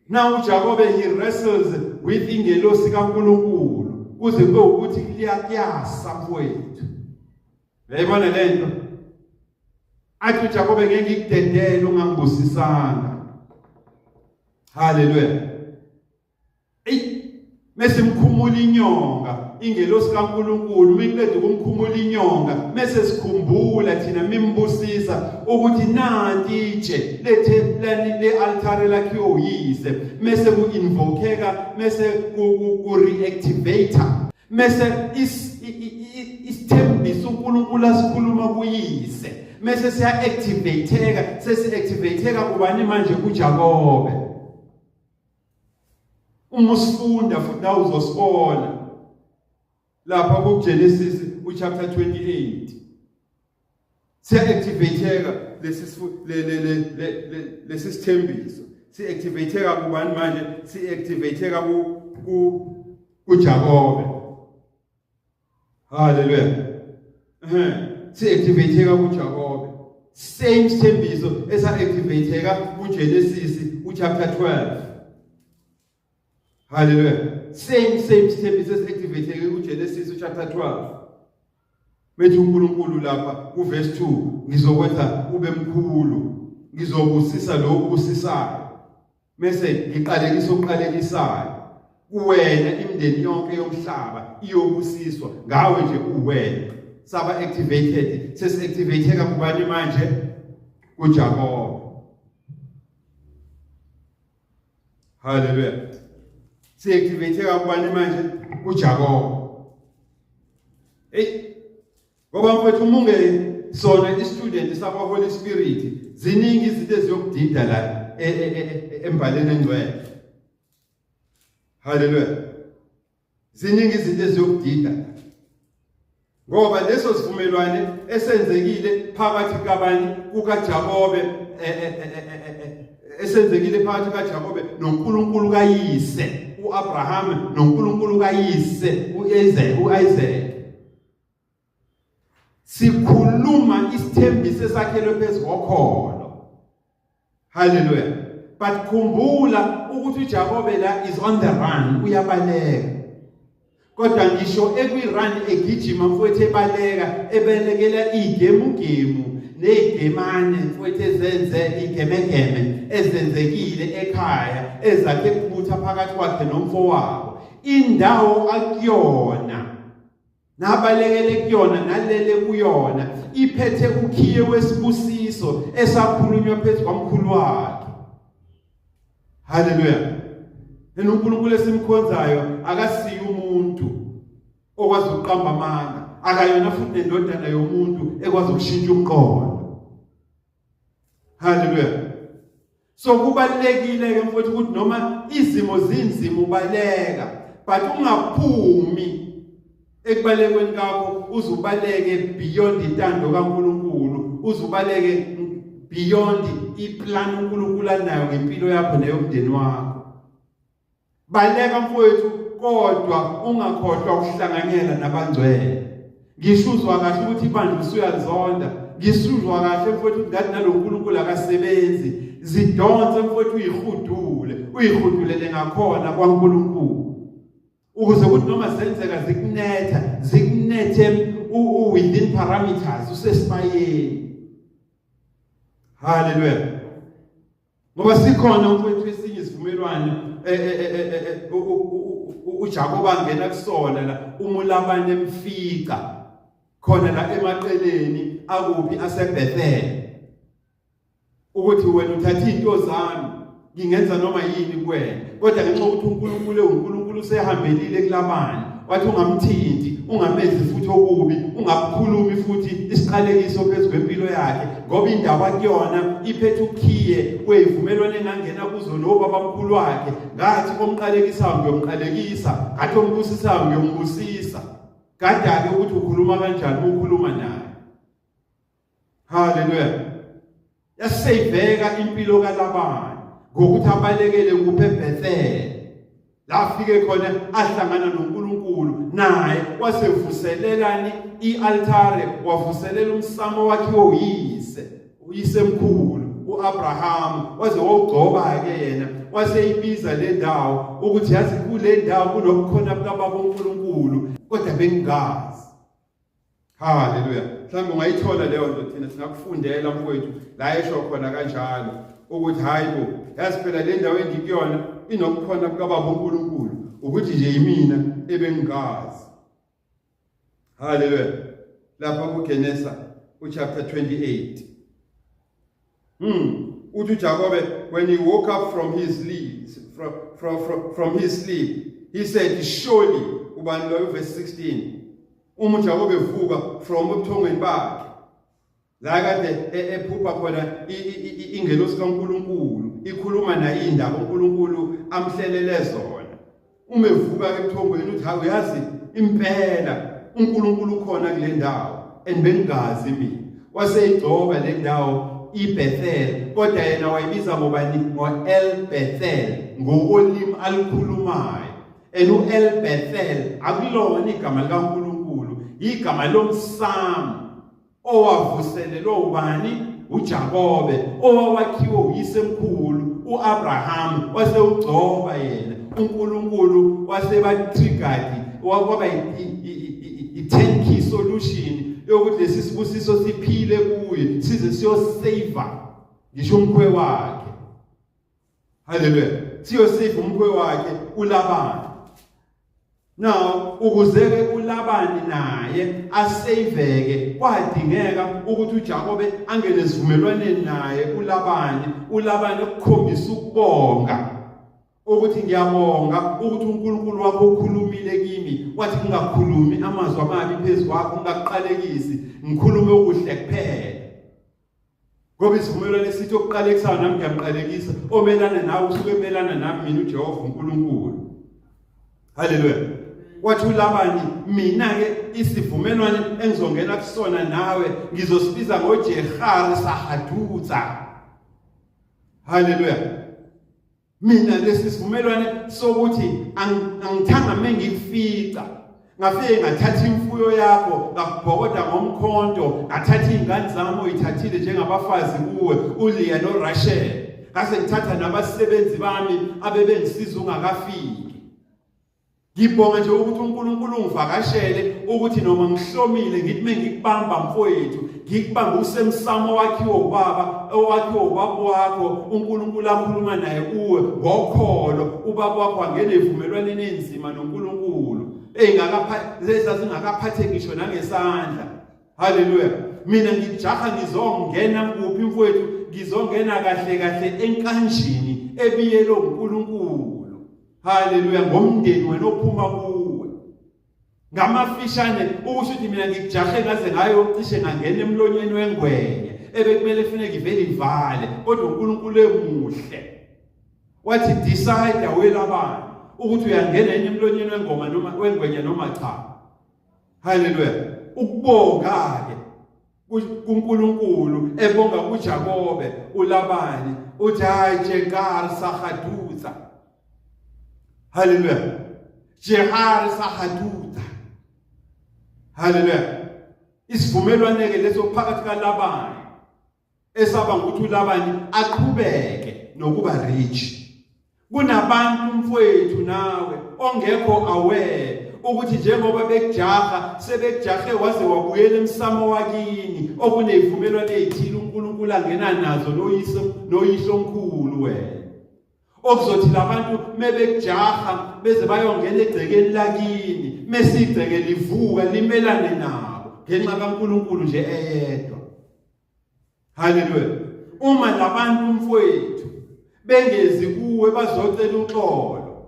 Now uJakobe he wrestles with ingelosi kaNkulunkulu kuze kube ukuthi kuyasa mfowethu. Uyayibona lento? Athi uJakobe ngeke ngikudedele ungangibusisanga. Haleluya. Eyi mese mkhumula inyonga ingelosi kaNkuluNkulu miqeda ukumkhumula inyonga mese sikhumbula thina mimbusisa ukuthi nanti itshe lethe lani le altare lakhiwe uyise mese ku-invokeka mese ku-reactivate mese isithembiso uNkulunkulu asikhuluma kuyise mese siya-activateka sesi-activateka kubani manje kuJakobe. Uma usifunda futhi nawe uzosibona lapha kuGenesis uchapter 28 siya-activateka lesi lesi sithembiso si-activateka kubani manje si-activateka kuJakobe. Haleluya. Ehe. Si-activateka kuJakobe. Same sithembiso esa-activateka kuGenesis uchapter 12. Hallelujah. Same sithembiso esi-activateke kuGenesis chapter 12. Bethi uNkulunkulu lapha kuverse 2 ngizokwenza ube mkhulu, ngizobusisa lo obusisayo. Mese ngiqalekisa oqalekisayo. Kuwena imindeni yonke yomhlaba iyobusiswa ngawe nje uwena. Saba activated, sesi-activateka kubani manje? KuJakobe. Hallelujah. Si-activate kubani manje? KuJakobe. Hey, ngoba mfowethu uma unge sona i-student sakwa Holy Spirit, ziningi izinto eziyokudida la e, e, e, embaleni engcwele. Hallelujah. Ziningi izinto eziyokudida. Ngoba leso sivumelwane esenzekile phakathi kabani kukaJakobe e, e, e, esenzekile phakathi kaJakobe noNkulunkulu kayise uAbraham noNkulunkulu kayise uIsaac sikhuluma isithembiso esakhelwe phezu kokholo. Hallelujah. But khumbula ukuthi uJakobe la is on the run, uyabaleka. Kodwa ngisho ekwi-run egijima mfowethu ebaleka ebelekela igemugemu neyigemane mfowethu ezenze igemegeme ezenzekile ekhaya ezakhe kubutha phakathi kwakhe nomfowabo indawo akuyona nabalekele kuyona nalele kuyona iphethe ukhiye wesibusiso esakhulunywa phezu kwamkhulu wakhe. Haleluya. UNkulunkulu esimkhonzayo akasiye umuntu okwazi ukuqamba amanga, akayona futhi nendodana yomuntu ekwazi ukushintsha umqondo. Haleluya. So kubalekile ke mfowethu ukuthi noma izimo zinzima ubaleka, but ungaphumi ekubalekweni kakho uzubaleke beyond intando kaNkuluNkulu, uzubaleke beyond iplan uNkulunkulu anayo ngempilo yakho neyomndeni wakho. Baleka mfowethu kodwa ungakhohlwa ukuhlanganyela nabangcwele. Ngisho uzwa kahle ukuthi ibandla usuyalizonda. Ngisho uzwa kahle mfowethu ukuthi ngathi nalo nkulunkulu akasebenzi. Zidonse mfowethu uyihudule, uyihudulele ngakhona kwaNkulunkulu. Ukuze ukuthi noma zenzeka zikunetha, zikunethe within parameters usesibayeni. Hallelujah. Ngoba sikhona mfowethu esinye isivumelwano eh, eh, eh, uJakobe angena kusona la umulabane emfica khona la emaqeleni akuphi aseBethel ukuthi wena uthatha izinto zami ngingenza noma yini kuwena kodwa ngenxa yokuthi uNkulunkulu uNkulunkulu usehambelile kulabani wathi ungamthinti ungamenzi futhi okubi ungakukhulumi futhi isiqalekiso phezu kwempilo yakhe ngoba indaba kuyona iphethe ukhiye kweyivumelwano engangena kuzo lo babamkhulu wakhe ngathi omqalekisayo ngiyomqalekisa ngathi ombusisayo ngiyombusisa kadake ukuthi ukhuluma kanjani ukhuluma naye. Haleluya. Yaseyibheka impilo kaLabani ngokuthi abalekele kuphi eBethel. La afike khona ahlangana noNkulunkulu naye wasevuselelani ialtare wavuselela umsamo wakhiwe uyise uyisemkhulu uAbraham waze wawugcoba ke yena waseyibiza le ndawo ukuthi yazi kule ndawo kunobukhona bukaBaba uNkulunkulu kodwa bengingazi. Haleluya. Mhlawumbe ungayithola leyo nto thina singakufundela mfowethu la esho khona kanjalo ukuthi hayi bo yazi phela le ndawo engikuyona inobukhona bukaBaba uNkulunkulu ukuthi nje yimina ebengingazi. Haleluya. Lapha kuGenesa uchapter 28. Uthi uJakobe when he woke up from his sleep from his sleep he said surely ubani loyo verse 16 uma uJakobe evuka from ubuthongweni bakhe la kade ephupha khona ingelosi kaNkuluNkulu ikhuluma naye indaba uNkulunkulu amhlelele zona uma evuka ebuthongweni uthi hawu yazi impela uNkulunkulu ukhona kule ndawo and bengingazi mina waseyigcoba le ndawo iBethel kodwa yena wayibiza ngobani ngo-El Bethel ngokolimi alukhulumayo and u-El Bethel akulona igama likaNkulunkulu igama lomsamo. Owavuselelwa ubani? uJakobe, owawakhiwe uyisemkhulu uAbraham, wase ugcoba yena uNkulunkulu, wasebatrigadi kwaba i-10 key solution yokuthi lesi sibusiso siphile kuye size siyosave ngisho umkhwe wakhe. Haleluya, siyosave umkhwe wakhe uLabani. Now ukuze-ke uLabani naye aseyiveke, kwadingeka ukuthi uJakobe angene esivumelwaneni naye uLabani. ULabani ukukhombisa ukubonga ukuthi ngiyabonga ukuthi uNkulunkulu wakho ukhulumile kimi, wathi ngingakhulumi amazwi amabi phezu kwakho, ngingakuqalekisi, ngikhulume okuhle kuphela. Ngoba isivumelwano esithi okuqalekisayo nami ngiyamqalekisa, omelana nawe usuke emelana nami mina uJehova uNkulunkulu. Haleluya. Wathi uLabani, mina-ke isivumelwano engizongena kusona nawe ngizosibiza ngoJehari Sahadutsa. Haleluya. Mina lesi sivumelwane sokuthi angithanga mengikufica, ngafike ngathatha imfuyo yakho, ngakubhokoda ngomkhonto, ngathatha izingane zami oyithathile njengabafazi kuwe, uLeah noRachel, ngase ngithatha nabasebenzi bami abebengisiza ungakafiki. Ngibonga nje ukuthi uNkulunkulu ungivakashele, ukuthi noma ngihlomile ngithi mengikubamba mfowethu, ngikubamba usemsamo wakhiwe ubaba, owakhiwe ubaba wakho, uNkulunkulu akhuluma naye kuwe ngokholo, ubaba wakho wangena evumelwaneni enzima noNkulunkulu ezazingakaphatheki ngisho nangesandla. Haleluya. Mina ngijaha ngizongena kuphi mfowethu? Ngizongena kahle kahle enkanjini ebiyelwe uNkulunkulu. Haleluya, ngomndeni wena ophuma kuwe. Ngamafishane ukusho ukuthi mina ngikujahe ngaze ngayo cishe ngangena emlonyeni wengwenya ebekumele funeka ivele ivale, kodwa uNkulunkulu emuhle wathi decide welabani ukuthi uyangena yini emlonyeni wengoma noma wengwenya noma cha. Haleluya. Ukubonga ke kuNkulunkulu, ebonga kuJakobe uLabani, uthi hayi Jekar sahadutha. Haleluya. Jehar sahadutha. Haleluya. Isivumelwane ke leso phakathi kaLabani esaba ukuthi uLabani aqhubeke nokuba rich. Kunabantu mfowethu nawe ongekho aware ukuthi njengoba bekujaha, sebekujahe waze wabuyela emsamo wakini okunezivumelwano ezithile uNkulunkulu angena nazo noyise noyihlomkhulu wena, okuzothi labantu mebekujaha beze bayongena egcekeni lakini, mesigceke livuka limelane nabo ngenxa kaNkulunkulu nje eyedwa. Haleluya. Uma labantu mfowethu bengezi kuwe bazocela uxolo,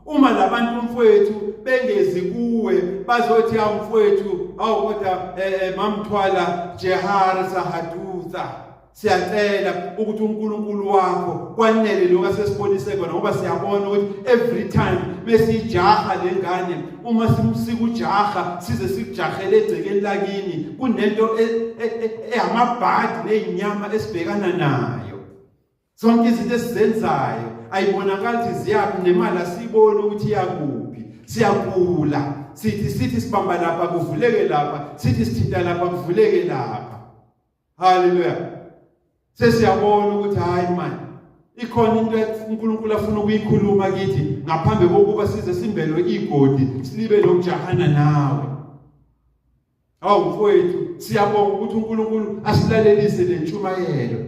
uma labantu mfowethu bengezi kuwe bazothi awu mfowethu, awu kodwa mamthwala Jehar Sahadutha, siyacela ukuthi uNkulunkulu wakho kwanele lokho asesibonise kona, ngoba siyabona ukuthi every time besijaha lengane, uma sikujaha size sikujahele egcekeni lakini, kunento ehamabhadi nezinyama esibhekana nayo. Zonke izinto esizenzayo ayibonakali ukuthi ziyaphi, nemali asiyiboni ukuthi iyakuphi. Siyagula, sithi sibamba lapha kuvuleke lapha, sithi sithinta lapha kuvuleke lapha. Haleluya. Sesiyabona ukuthi hayi man, ikhona into uNkulunkulu afuna ukuyikhuluma kithi ngaphambi kokuba size simbelwe igodi silibe nokujahana nawe. Awu mfowethu, siyabonga ukuthi uNkulunkulu asilalelise le ntshumayelo.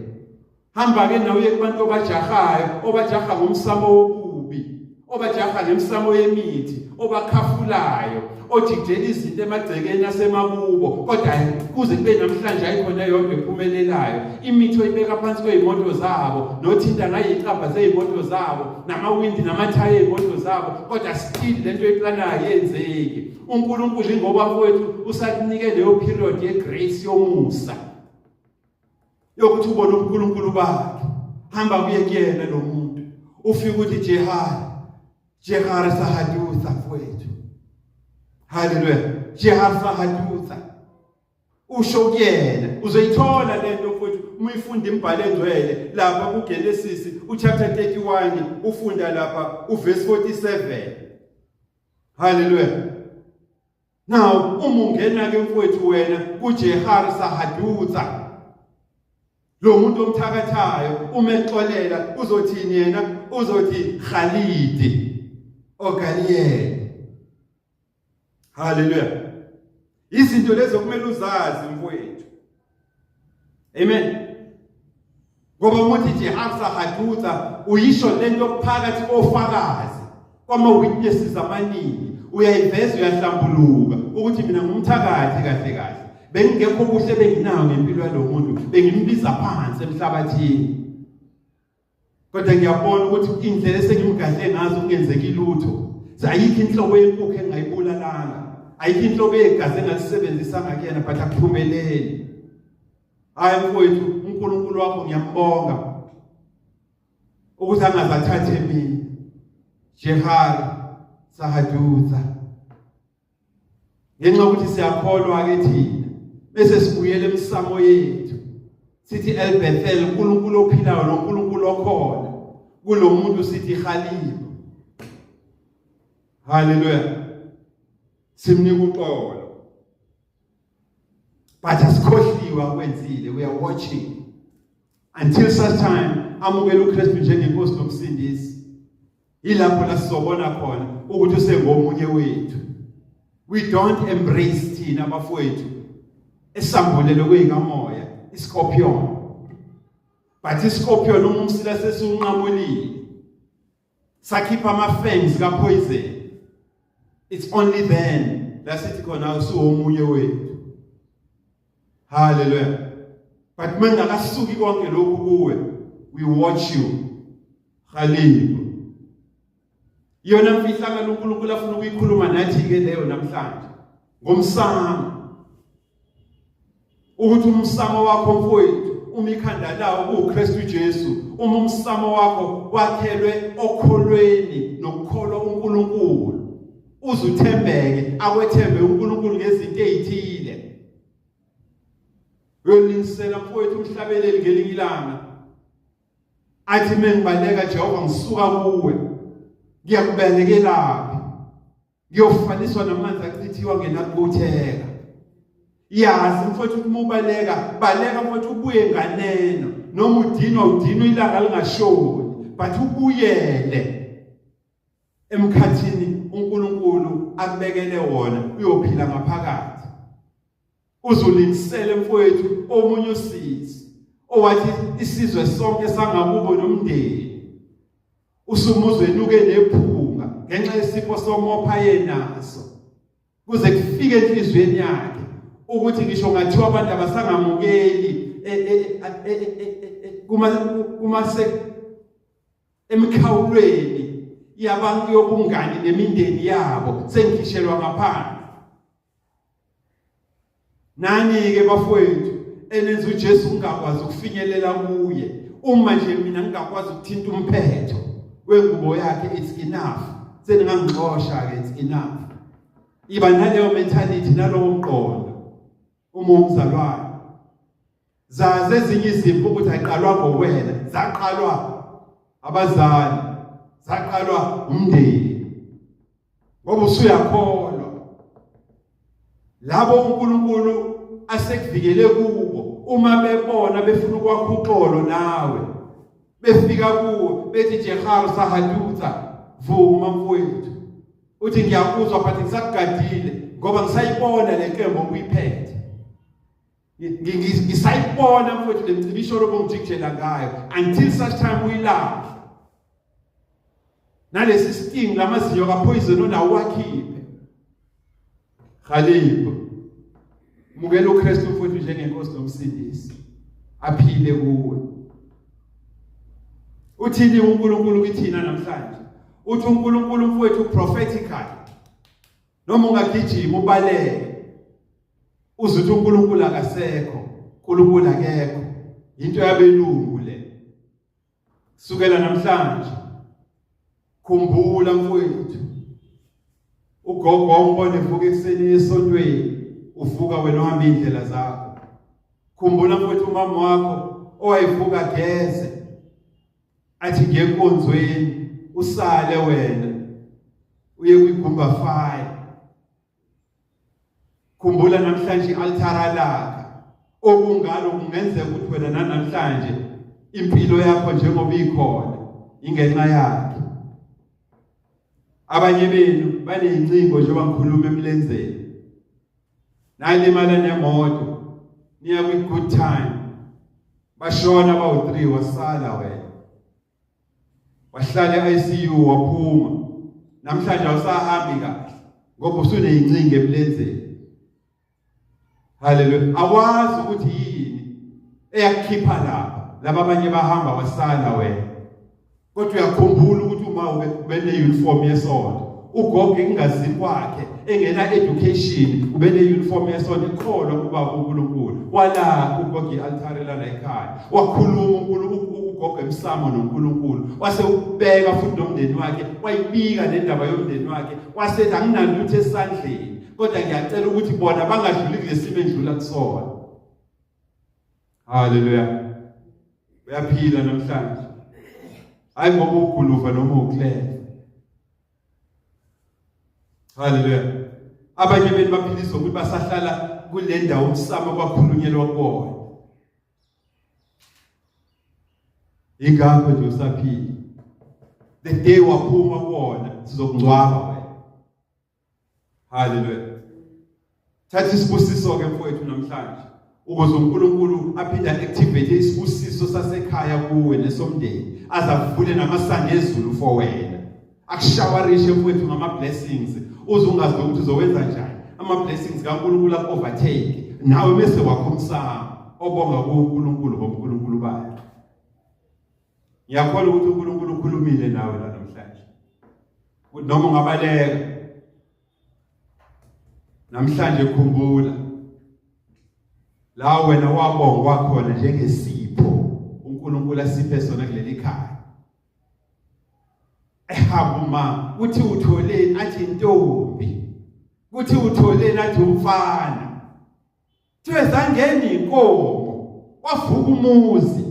Hamba ke nawe uye kubantu obajahayo, obajaha ngomsamo wobubi, obajaha ngemsamo yemithi, obakhafulayo, ojikijela izinto emagcekeni asemakubo, kodwa kuze kube namhlanje ayikhona eyodwa ephumelelayo. Imithi oyibeka phansi kwey'moto zabo, nothinta ngayiy'cabha zey'moto zabo, namawindi namathayi ey'moto zabo, kodwa still lento oyiplanayo ayenzeki. uNkulunkulu ingoba mfowethu usakunike leyo period yegrace, yomusa, yokuthi ubone ubuNkulunkulu bakhe. Hamba kuye kuyena lo muntu, ufike ukuthi Jehar, Jehar sahadutha mfowethu. Haleluya. Jehar sahadutha, usho kuyena, uzoyithola lento mfowethu uma uyifunda imibhalo engcwele lapha kuGenesis uchapter 31, ufunda lapha uverse 47. Haleluya. Now uma ungena ke mfowethu wena kuJehar Sahadutha, lo muntu omthakathayo, uma exolela uzothini yena? Uzothi Khalidi oGaliyeli. Haleluya. Izinto lezo kumele uzazi mfowethu. Amen. Ngoba umuthi Jehar Sahadutha uyisho lento phakathi kofakazi, kwama witnesses amaningi, uyayiveza, uyahlambuluka ukuthi mina ngumthakathi kahle kahle, bengingekho kuhle, benginayo ngempilo yalo muntu, bengimbiza phansi emhlabathini, kodwa ngiyabona ukuthi indlela esengimgadle ngazo kungenzeki lutho. Ayikho inhlobo yenkukhu engayibulalanga, ayikho inhlobo yegazi engalisebenzisanga kuyena, but akuphumeleli. Hayi mfowethu, uNkulunkulu wakho ngiyambonga ukuthi angazathathe mina. Jehar Sahadutha, ngenxa yokuthi siyakholwa ke thina, bese sibuyele emsamo yethu, sithi El Bethel, uNkulunkulu ophilayo noNkulunkulu okhona kulo muntu, sithi Khalib. Haleluya, simnika uxolo, but asikhohliwe akwenzile. We are watching until such time amukele uKristu njengenkosi nomsindisi. Yilapho la sizobona khona ukuthi usengomunye wethu. We don't embrace thina abafowethu esambulelo kuyikamoya iscorpion, but iscorpion uma umsila sesiwunqamulile, sakhipha ama-fangs kapoison, it's only then la sithi khona usuwomunye wethu. Haleluya. But mengakasuki konke lokhu kuwe, we watch you. Khalib, iyona mfihlakalo uNkulunkulu afuna ukuyikhuluma nathi ke leyo namhlanje ngomsamo, ukuthi umsamo wakho mfowethu, uma ikhanda lawo kuuKristu Jesu, uma umsamo wakho wakhelwe okholweni nokukholwa uNkulunkulu, uzuthembeke, akwethembe uNkulunkulu ngezinto ezithile, uyolingisela mfowethu umhlabeleli ngelinye ilanga athi, "Mengibaleka Jehova ngisuka kuwe, ngiyakubalekelaphi? Ngiyofaniswa namanzi achithiwa ngenakubutheka." Yazi mfowethu, uma ubaleka, baleka mfowethu, ubuye nganeno, noma udinwa, udinwa ilanga lingashoni, but ubuyele emkhathini uNkulunkulu akubekele wona, uyophila ngaphakathi. Uzulingisele mfowethu omunye usisi owathi isizwe sonke sangakubo nomndeni usumuzwe enuke nephunga ngenxa yesifo somopha yenaso, kuze kufike enhliziyweni yakhe ukuthi ngisho ngathiwa abantu abasangamukeli kuma kuma emikhawulweni yabantu yobungani nemindeni yabo, sengikhishelwa ngaphandle. Nani-ke bafowethu enenza uJesu ungakwazi ukufinyelela kuye, uma nje mina ngingakwazi ukuthinta umphetho wengubo yakhe, it's enough, seningangixosha-ke, it's enough. Iba naleyo mentality nalowo mqondo uma umzalwane. Zazi ezinye izimpi ukuthi ayiqalwa ngowena, zaqalwa abazali, zaqalwa umndeni, ngoba usuyakholwa labo uNkulunkulu asekuvikele kubo. Uma bebona befuna ukwakha uxolo nawe, befika kuwe bethi Jehar Sahadutha, vuma mfowethu, uthi ngiyakuzwa, but ngisakugadile ngoba ngisayibona le nkembo obuyiphethe, ngisayibona mfowethu le mcibisholo obungijikijela ngayo, until such time uyilahla nalesi sting lamazinyo kapoison onawo wakhiphe. Khalib, mukela uKristu mfowethu njengenkosi nomsindisi, aphile kuwe. Uthini uNkulunkulu kithina namhlanje? Uthi uNkulunkulu mfowethu prophetically, noma ungagijima ubaleke uzuthi uNkulunkulu akasekho, uNkulunkulu akekho, into yabelungu le, sukela namhlanje khumbula mfowethu, ugogo wawumbona evuka ekuseni esontweni, uvuka wena uhamba indlela zakho. Khumbula mfowethu umama wakho owayevuka geze athi ngenkonzweni, usale wena uye kwigumba fire. Khumbula namhlanje i-altara lakhe okungalo kungenzeka ukuthi wena nanamhlanje impilo yakho njengoba ikhona ingenxa yakhe. Abanye benu baneyincingo njengoba ngikhuluma emlenzeni, nalimala nemoto, niya kwi-good time, bashona bawu-3, wasala wena, wahlala e-ICU, waphuma. Namhlanje awusahambi kahle ngoba usuneyincingo emlenzeni. Haleluya! Awazi ukuthi yini eyakukhipha lapha, laba abanye bahamba wasala wena, kodwa uyakhumbula ukuthi uma ube ne-uniform yesonto, ugogo engazini kwakhe engena education ube ne-uniform yesonto, ikholwa kubaba uNkulunkulu, walakha ugogo i-altare lana ekhaya, wakhuluma uNkulunkulu ugogo emsamo noNkulunkulu, wase ubeka futhi nomndeni wakhe, wayibika le ndaba yomndeni wakhe, wasethi anginalutho esandleni, kodwa ngiyacela ukuthi bona bangadluli kulesimo endlula kusona. Haleluya! Uyaphila namhlanje, hayi ngoba uguluva noma ukleva. Haleluya! Abanye benu baphiliswa ukuthi basahlala kule ndawo umsamo kwakhulunyelwa kuwona, ingakho nje usaphila. The day waphuma kuwona, sizokungcwaba wena. Haleluya! Thatha isibusiso ke mfowethu namhlanje ukuze uNkulunkulu aphinde activate isibusiso sasekhaya kuwe nesomndeni, azavule namasango ezulu for wena, akushawarishe mfowethu ngama blessings uze ungazi ukuthi uzowenza njani. Ama blessings kaNkulunkulu aku overtake nawe, bese wakho umsamo obonga kuNkulunkulu ngobuNkulunkulu bakhe. Ngiyakholwa ukuthi uNkulunkulu ukhulumile nawe la namhlanje, ukuthi noma ungabaleka namhlanje, khumbula la wena wabongwa khona njengesipho uNkulunkulu asiphe sona kuleli khaya. Ehamba uma uthi utholeni, athi intombi, kuthi utholeni, athi umfana. Thiwe zangena inkomo, wavuka umuzi.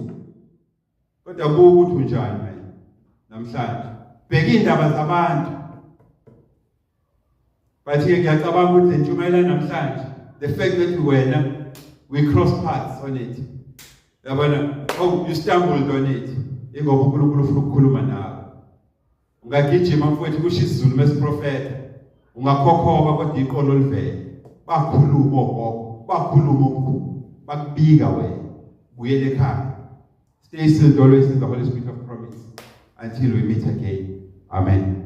Kodwa buka ukuthi unjani wena namhlanje, bheka indaba zabantu. But ke ngiyacabanga ukuthi le ntshumayelo namhlanje, the fact that wena we cross paths on it, yabona, oh, you stumbled on it, ingoba uNkulunkulu ufuna ukukhuluma nawe. Ungagijima mfowethu, kusho isiZulu mesiprofetha, ungakhokhoba kodwa iqolo livele. Bakhuluma ogogo, bakhuluma omkhulu, bakubika wena. Buyele ekhaya. Stay sealed always in the Holy Spirit of promise until we meet again. Amen.